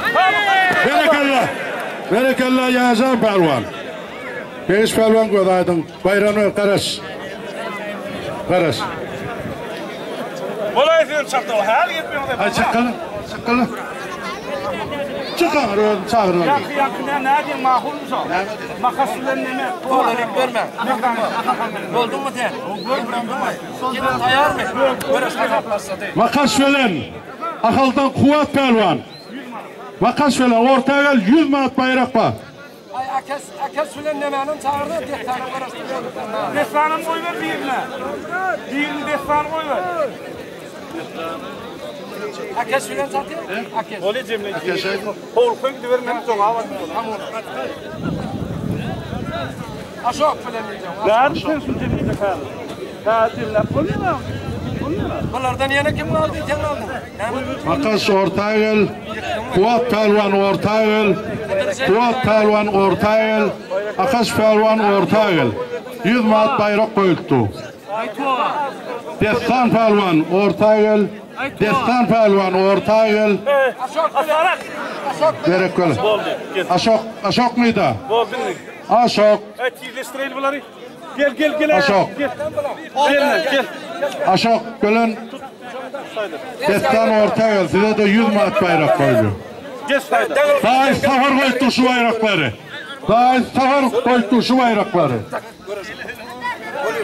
Berekella. Berekella Ýažan pälwan. Begiş pälwan göz aýdyň. Baýram garaş. Garaş. Bolaý sen çakda hal gepýäň. Ay çykyl, çykyl. Çykyl, özüm çagyrarım. Ýaňky ýaňky ne nädin mahulmy şo? Makas bilen neme? Bolanyp berme. Bolduňmy sen? Kim taýarmy? Göreş hasaplaşdy. Makas bilen Ahaldan Kuwat pälwan. Makas bilen orta gel 100 manat baýrak bar. Ay akes akes bilen nemäniň çagyrdy, dessana göreşdi. Dessanam goýber birine. Birini dessan goýber. Akes bilen çaty? Akes. Bolýar jemle. Howlukma gidibermem jogap aldım. Aşok bilen diýeceğim. Näme sen şu jemle häzir? Ha jemle bolýar. Bulardan ýene kim galdy? Sen galdyň. Näme? Makas orta gel. Kuwat pälwan orta gel. Kuwat pälwan orta gel. Akaş pälwan orta gel. 100 manat baýrak goýuldy. Dessan pälwan orta gel. Dessan pälwan orta gel. Asarak. Gerek gel. Boldy. Gel. Aşok, aşok mıyda? Boldy. Aşok, Ay tizleştirelim bunları. Gel gel gel. Aşok. Gel. Gel gel. Aşok gelen Destan orta gel. Size de 100 manat bayrak koyuyor. Geç sayda. Daha safar koydu şu bayrakları. Daha safar koydu şu bayrakları.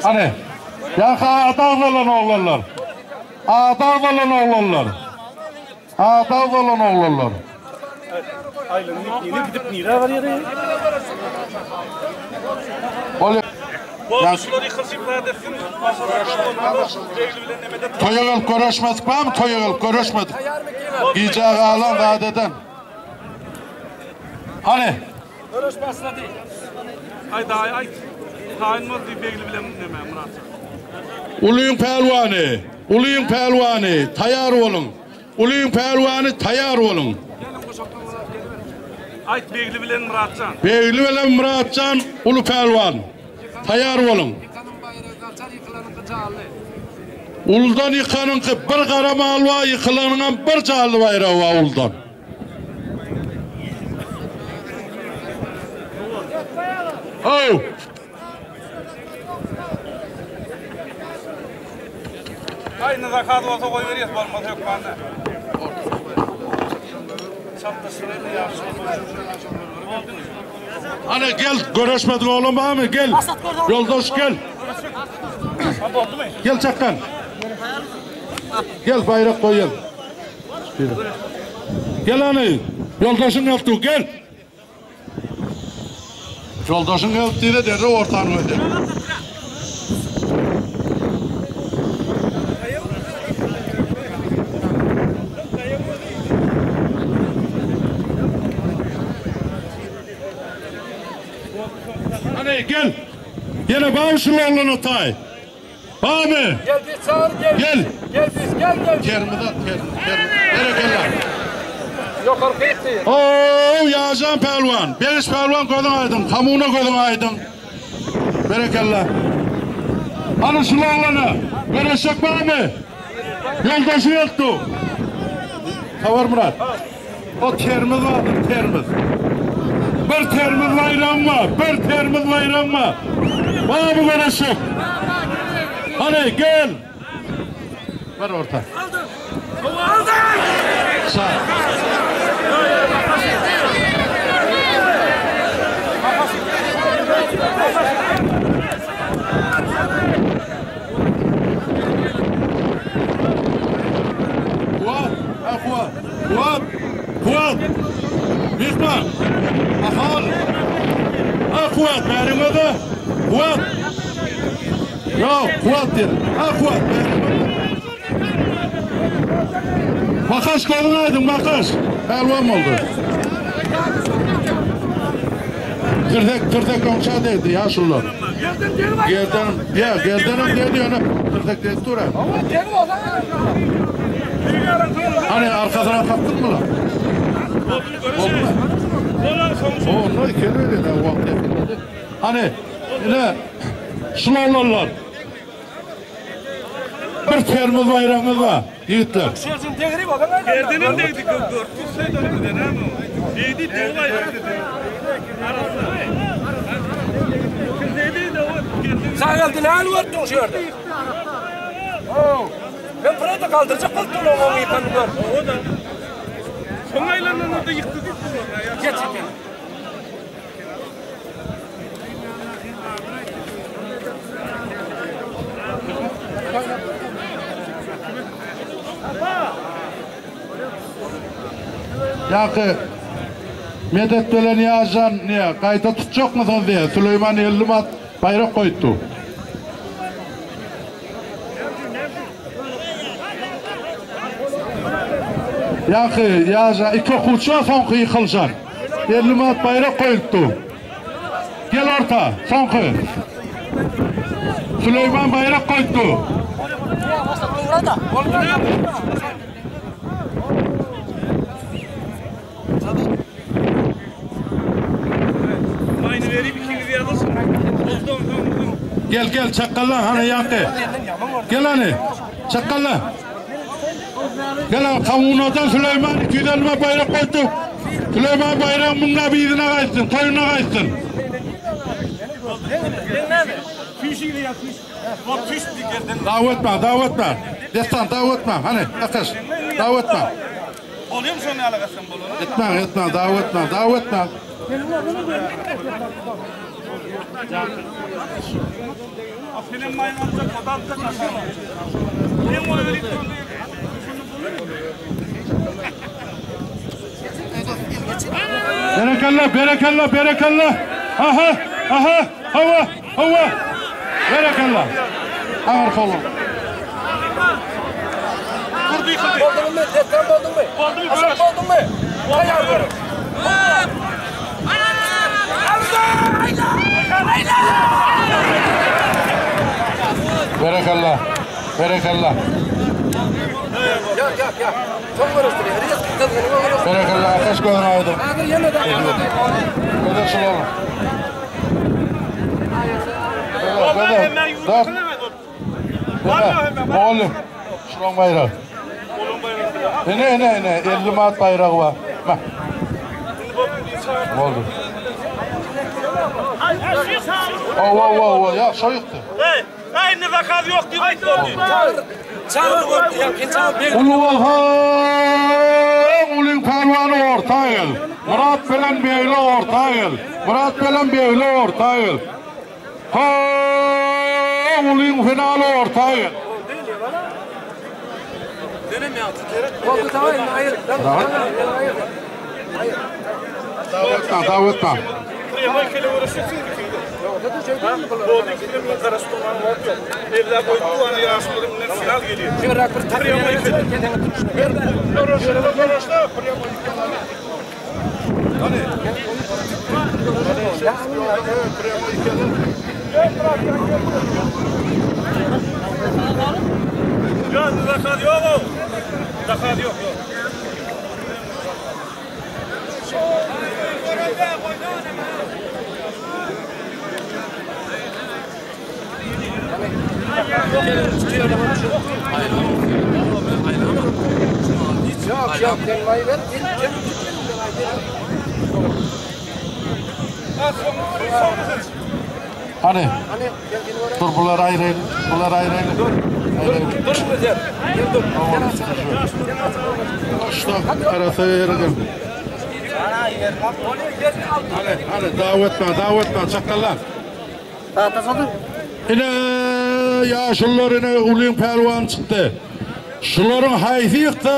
Hani ya adam olan oğlanlar. Adam olan oğlanlar. Adam olan oğlanlar. Aylığını yine gidip nire var yere. Ol. Toýa gelip görüşmedik barmy? Toýa gelip görüşmedik. Gijä galan zat eden. Hany? Görüş başlady. Aý daýy aýt. Taýyn bol diý Begli bilen neme Myrat. Ulyň pälwany, ulyň pälwany, taýar boluň. Ulyň pälwany taýar boluň. Aýt Begli bilen Myratjan. Begli bilen Myratjan uly pälwan. Taýar boluň. Uludan ýykanyňky bir gara mal bar, ýykylanyňam bir janly baýragy bar uludan. Ow! Aý indi zakaz bolsa goýberýäs bolmasa hökmanda. Çapdaşyryny ýagşy. Ana gel görüşmedik oğlum barmy gel. Yoldaş gel. Gel çakkan. Gel bayrak koy gel. Gel anı. Yoldaşın yoktu gel. Yoldaşın gelip diýdi derrew ortany goýdy. Hany gel. Ýene bar şu oglana taý. Barmy? Gel biz çagyr gel. Gel. Gel biz gel gel. Termiz at termiz. Termiz. Berekella. Ýokarky ýetdi. Oo, Ýažan pälwan, Begiş pälwan gözüň aýdyň, Hamuna gözüň aýdyň. Berekella. Hany şul oglana göreşjek barmy? Ýoldaşy ýokdy. Saparmyrat. O termiz bardyr, termiz. Bir termiz baýragyň bar, bir termiz baýragyň bar. Barmy göreşjek? Hany gel. Bar orta. Sağ. Kuwat, ha Kuwat. Kuwat, Kuwat. Myhman. Ahal. Ha Kuwat, bäriňde. Kuwat. Ýok, Kuwat diýdim. Ha Kuwat, bäriňde. Makaş gözüň aýdyň, Makaş. Pälwan boldy. Tirsek, tirsek oňşa degdi ýaşulular. Gerden, ýa, gerdenem degdi ýöne tirsek degip dur. Hany arkasyna kakdyrmy lan? Boldumy? Onda iki berýär, wagt ýetmedi. Hany, ine, şul oglanlar. Bir termiz baýragyňyz bar, ýigitler. Gerdenem degdi Degdi degdi Sag geldi näl gördüň şu ýerde? Oo. Men burada kaldyrjak bolup durun oň ýykanyny gör. O da. Soň aýlananda ýykdy diýip Geç eken. Ýaňky Medet bilen Ýazjan ne, gaýta tutjakmysyňyz diýýär. Süleýman 50 manat baýrak goýupdy. Ýaňky Ýazjan iki okuwçy bar soňky ýykylyşan. 50 manat baýrak goýupdy. Gel orta, soňky. Süleýman baýrak goýupdy. Maýyny berip ikiniz ýazyşyň. Ondan soň Gel gel çakgalla hany ýaňky. Gel hany. Çakgalla. Gel hany Kamunadan Süleýman 250 manat baýrak goýupdy. Süleýman baýragyň müňläp yzyna gaýtsyn, toýuna gaýtsyn. Dawa etme, dawa etme. Dessan dawa etme. Hany, ataş. Dawa etme. Bolýar şony alagasan bolar. Etme, etme, dawa etme, dawa etme. Senem maýyn aljak, o da aljak aşağı. Men ony berip durun diýip. Berekella, berekella, berekella. Aha, aha, hawa, hawa. Berekella. Agyr soluň. Bolduňmy? Dessan bolduňmy? Aşak bolduňmy? Taýýar görüň. Berekella. Berekella. Ýak, ýak, ýak. Soň görüşdüri. Risk gyzgyny görüşdüri. Berekella. Ataş gözüň aýdyň. Häzir ýene-de Gözel şular. Gözel, gözel. Dört. Deme. Mugallym. Şulaň baýragy. Ine, ine, ine. 50 manat baýragy bar. Mah. Boldy. Owa, owa, owa. Ýa, şo ýykdy. Hey, indi zakaz ýok diýip aýtdy. Çagyr gördi, ýa çagyr beg. Uly bolsa, ulyň pälwany orta gel. Myrat bilen Begli orta gel. Myrat bilen Begli orta gel. Ha, ulyň finaly orta gel. Boldy tamam, indi aýyr. Dawetna, dawetna. Prema ikili görüşürsün. Boldy ikili bilen garaşyp durmaga wagt ýok. Ella goýdy bu ana ýaşuly bilen final gelýär. Şöyle bir Prema ikili. Ýok, zakaz ýok. Zakaz ýok, ýok. Yok yok, sen vay ver. Sen sen Hany. Dur bular aýraýyn, bular aýraýyn. Aýraýyn. Dur sen. Gel dur. Şuna arasy ýere gel. Hany, hany, dawetna, dawetna, çakallar. Ine, ýaşulular ine ulyň pälwany çykdy. Şularyň haýsy ýyksa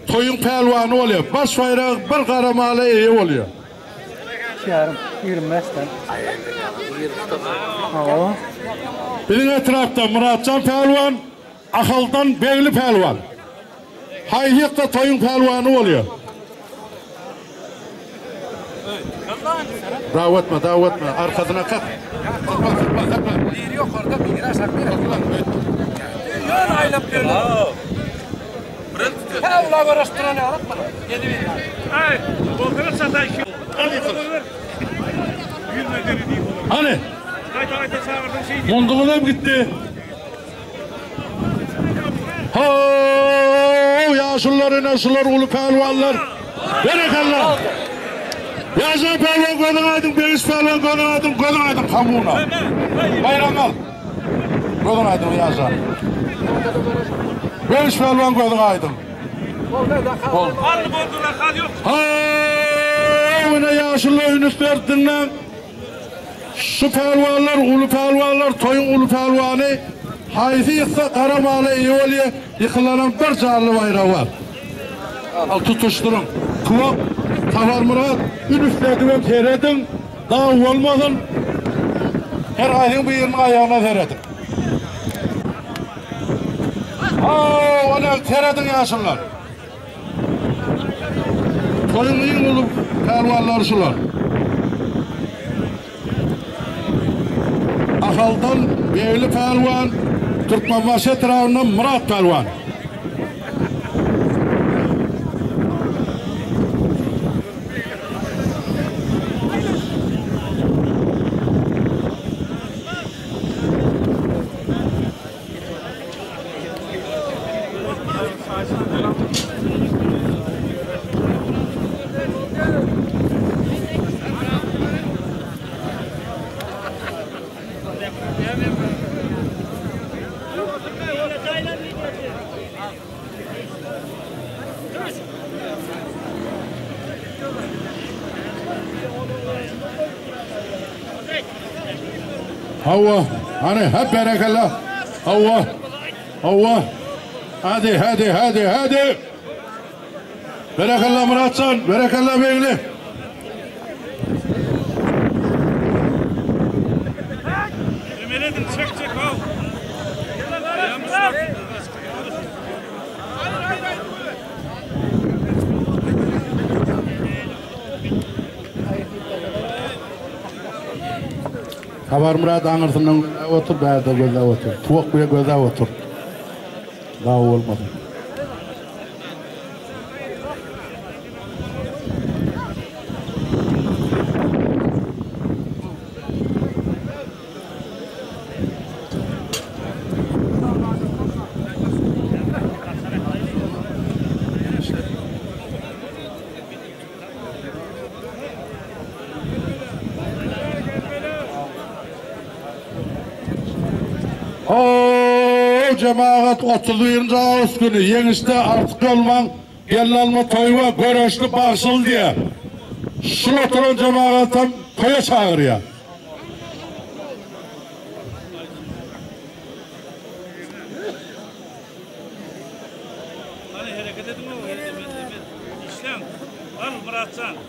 toýuň pälwany bolýar. Baş baýragy bir gara mala eýe bolýar. Yarım, 25 tane. Hawa. Biziň etrapda Muratjan pälwan, Ahaldan Begli pälwan. Haýsy ýyksa toýuň pälwany bolýar. Dawetme, dawetme, arkasyna kak. Sakla, sakla, sakla. Biri yukarıda, biri aşağıda. Yön aýlap ýörler. Ha, ula görüşdüren ýalyk bunu. Yedi bir. Hey, boldular çatay iki. Hani? Gaýta gaýta çagyrdyň şey. Mundumuz hem gitti. Ha, ýaşulular ine şular uly pälwanlar. Berekella. Ýaşa pälwan gözüň aýdyň, Begiş pälwan gözüň aýdyň, gözüň aýdyň hamuna. Baýram al. Gözüň aýdyň ýaşa. Begiş pälwan gözüň aýdyň. Boldy. Aldy boldy zakaz ýok. Ha, ine ýaşulular ünüs berdiňler. Şu pälwanlar uly pälwanlar, toýuň uly pälwany haýsy ýyksa gara mala eýe bolýar, ýykylanan bir janly baýragy bar. Al tutuşdyryň. Tuwak, Saparmyrat, ünüs edibem serediň, daw bolmasyn. Her haýsyň biriniň aýagyna serediň. Ha, ony serediň ýaşulular. Toýuň iň uly pälwanlary şular. Ahaldan Begli pälwan, Türkmenbaşy etrabyndan Myrat pälwan. Hawa, hany, hep berekella. Hawa, hawa. Hadi, hadi, hadi, hadi. Berekella Muratjan, berekella Begli. Emeledin çek çek. Saparmyrat aňyrsyndan gözläp otur, bärde gözläp otur. Tuwak bile gözläp otur. Dawa bolmasyn. Ho, jemagat 31-nji awgust güni ýeňişde Artyk Ýolman gelin alma toýy we göreşli bagşyly diýýär. Şul oturan jemagatam toýa çagyrýar.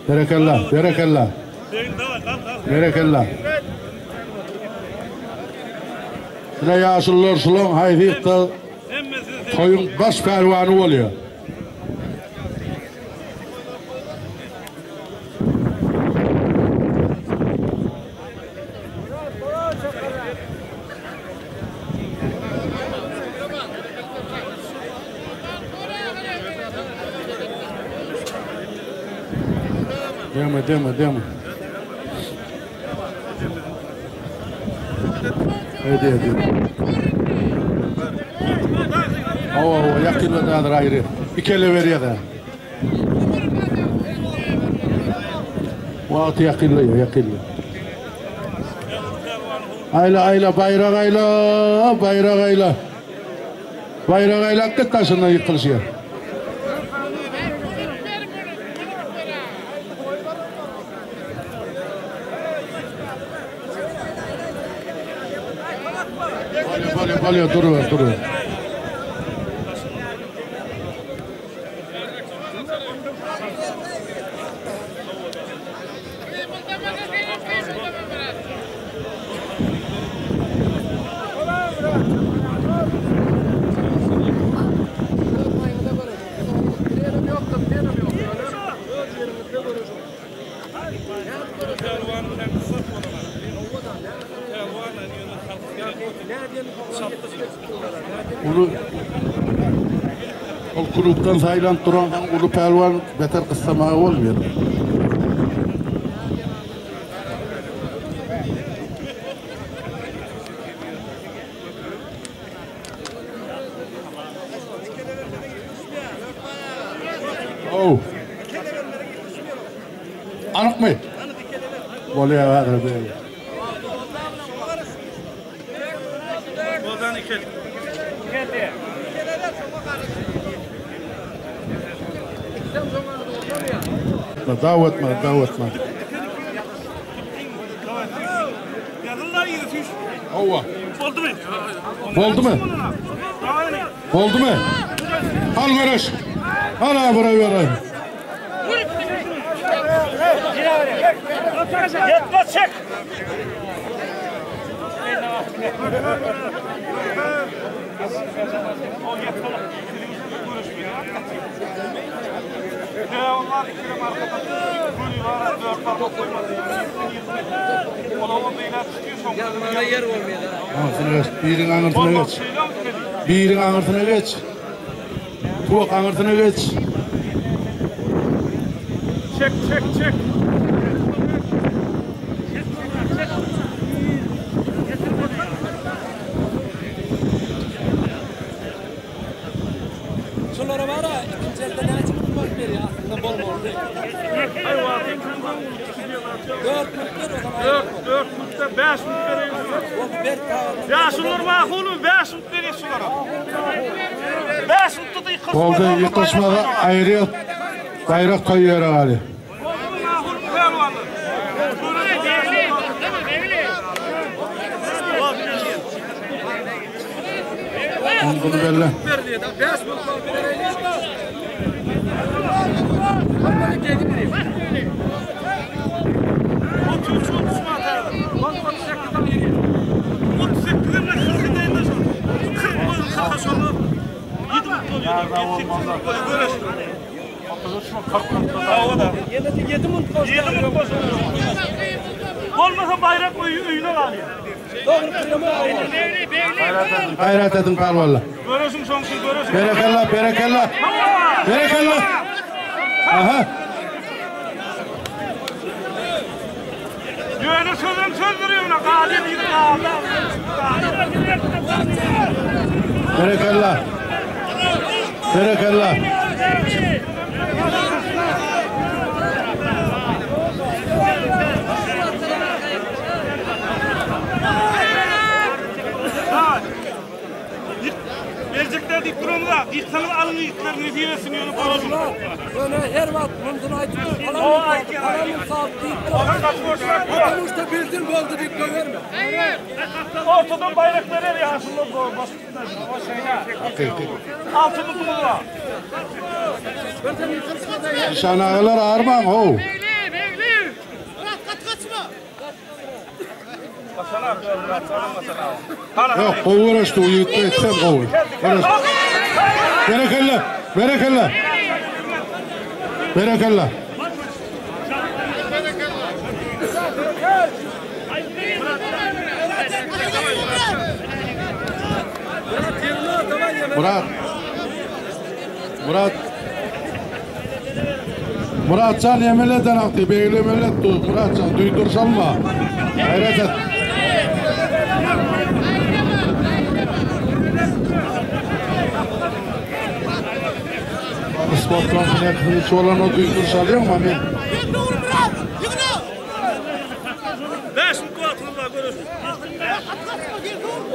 Berekella, berekella. Berekella. Şuna ýaşulular şulaň haýsy toýuň baş pälwany bolýar. Deme, deme, deme. Hadi, hadi. Hawa, hawa, ýakynda häzir aýry. Ikele berýär. Wagty ýakynlaýar, ýakynlaýar. Aýla, aýla, baýrak aýla, baýrak aýla. Baýrak aýlap git daşyndan ýykylyşýar. Bolýar, bolýar, bolýar, duruber, duruber. Uly Ol klubdan saýlanyp duransoň uly pälwan beter gyssamaga bolmaýar. Oh. Anykmy? Bolýar häzir berýär. Daw etme, daw etme. Hawa. Boldumy? Boldumy? Al göreş. Al buraya göreş. Yetmez çek. Aňyrsyna geç. Biriň aňyrsyna geç. Biriň aňyrsyna geç. Tuwak aňyrsyna geç. Çek çek çek. Şulara bara ikinji elde näçe pul bolup berýär aslynda bolmalydy. 4 müň ber o zaman. 4 4 müňde 5 müň bereyim. Boldy ber tamam. Ya şunlar mahulum 5 müň bereyim şunlara. 5 müň tutu yıkılsın. Boldy ýykylyşmaga aýry baýrak toý ýere galy. Bunu belle. Bolmasa baýrak öýi öýüne galýar. Gaýrat ediň pälwanlar. Göreşiň şoň üçin göreşiň. Berekella, berekella. Berekella. Aha. Ýöne sözem sözdür ýöne galýar diýip galdy. Berekella. Berekella. Berjekler diýip duramyza, ýyksaňyz alyň ýyklar nesip etsin ýöne görüşiň. Ýöne her wagt mundan aýdyp, falan falan sap diýip. Oturuşda bilsin boldy diýip goýberme. Ortadan baýrak berer ýaşulylar baş. Altyn mutumyz bar. Nişan agalar armaň how. Ýok, gowy göreşdi, o ýigitde etsem gowy. Göreş. Berekella, berekella. Berekella. Murat. Murat. Muratjan emel eden akdy, beýle emel etdi. Muratjan duýdur salma. Gaýrat et. Sport konferensiýasy bolan o duýdur salýaňmy men? 5 minut wagtyňyz bar görüşün.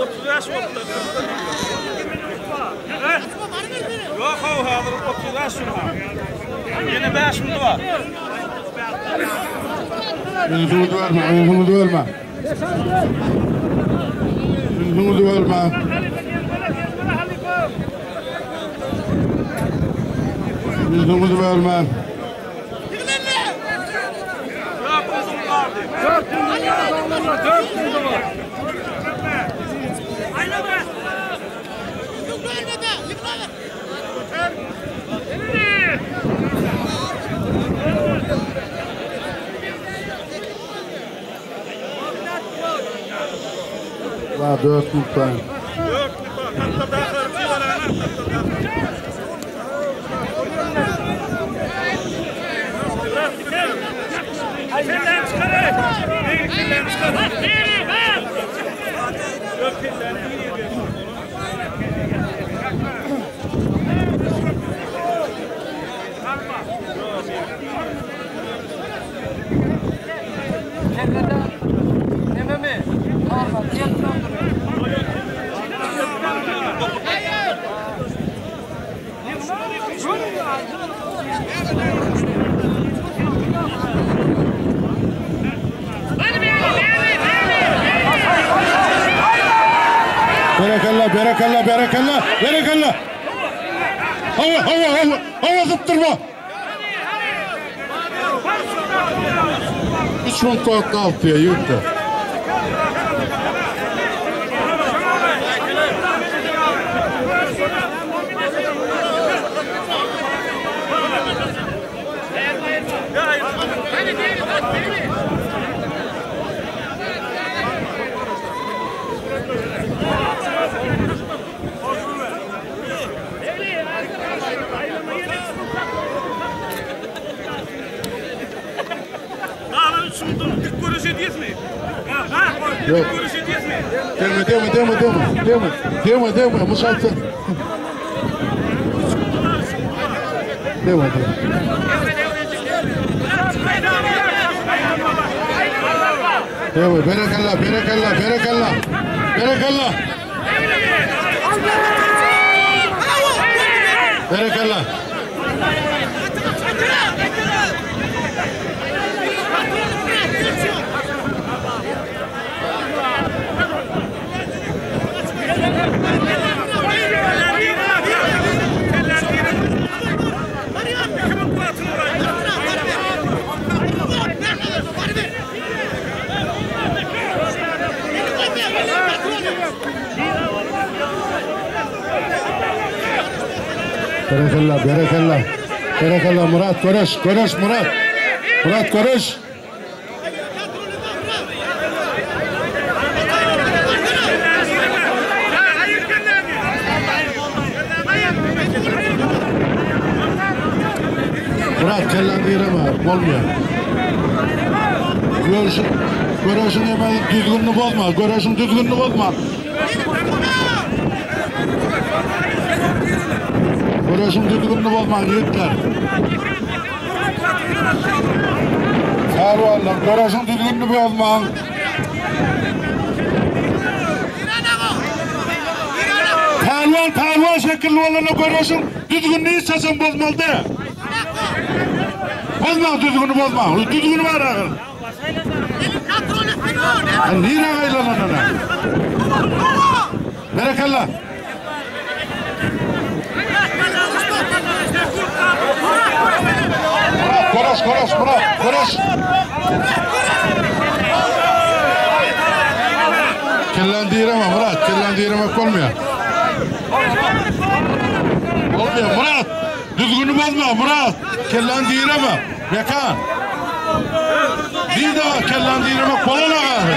35 bolupdyr. Ýok, how hazır 35 minut. Ýene 5 minut bar. Ünsüňi bölme, ünsüňi bölme. Ünsüňi bölme. Ünsüňi bölme. 4 minut var. Va 4 minut var. 4 minut var. Hatta daha karışık var. Senden çıkar. Senden çıkar. Kellede neme mi? Parla, diýip Berekella, berekella, berekella, berekella. Hava, hava, hava, hava zıptırma. 3 minut wagt galdy diýýär ýigitler. Dağlar üçündür. Dik görüş ediyesmi? Ha? Yok. Dik görüş ediyesmi? Deme, deme, deme, deme, deme, deme, deme, müsaade. Deme, deme. Deme, berekella, berekella, berekella, berekella. Berekella. Berekella, berekella. Berekella Murat, görüş, görüş Murat. Murat görüş. Murat kelläňi direme, bolmaýar. Görüşiň, göreşiň eme düzgünini bozma, göreşiň düzgünini bozma. Göreşiň düzgünini bozmaň ýigitler. Pälwanlar, göreşiň düzgünini bozmaň. Pälwan pälwan şekilli bolanda göreşiň düzgünini hiç haçan bozmaly däl. Bozmaň düzgüni bozmaň. Düzgüni bar ahyr. Nirä aýlanan ana? Berekella. Murat, göreş, göreş, Murat, göreş. Kelläni direme Murat, kelläni diremek bolmaýar. Bolmaýar Murat, düzgüni bozma Murat, kelläni direme. Mekan. Bir daha kelläni diremek bolan ahyr.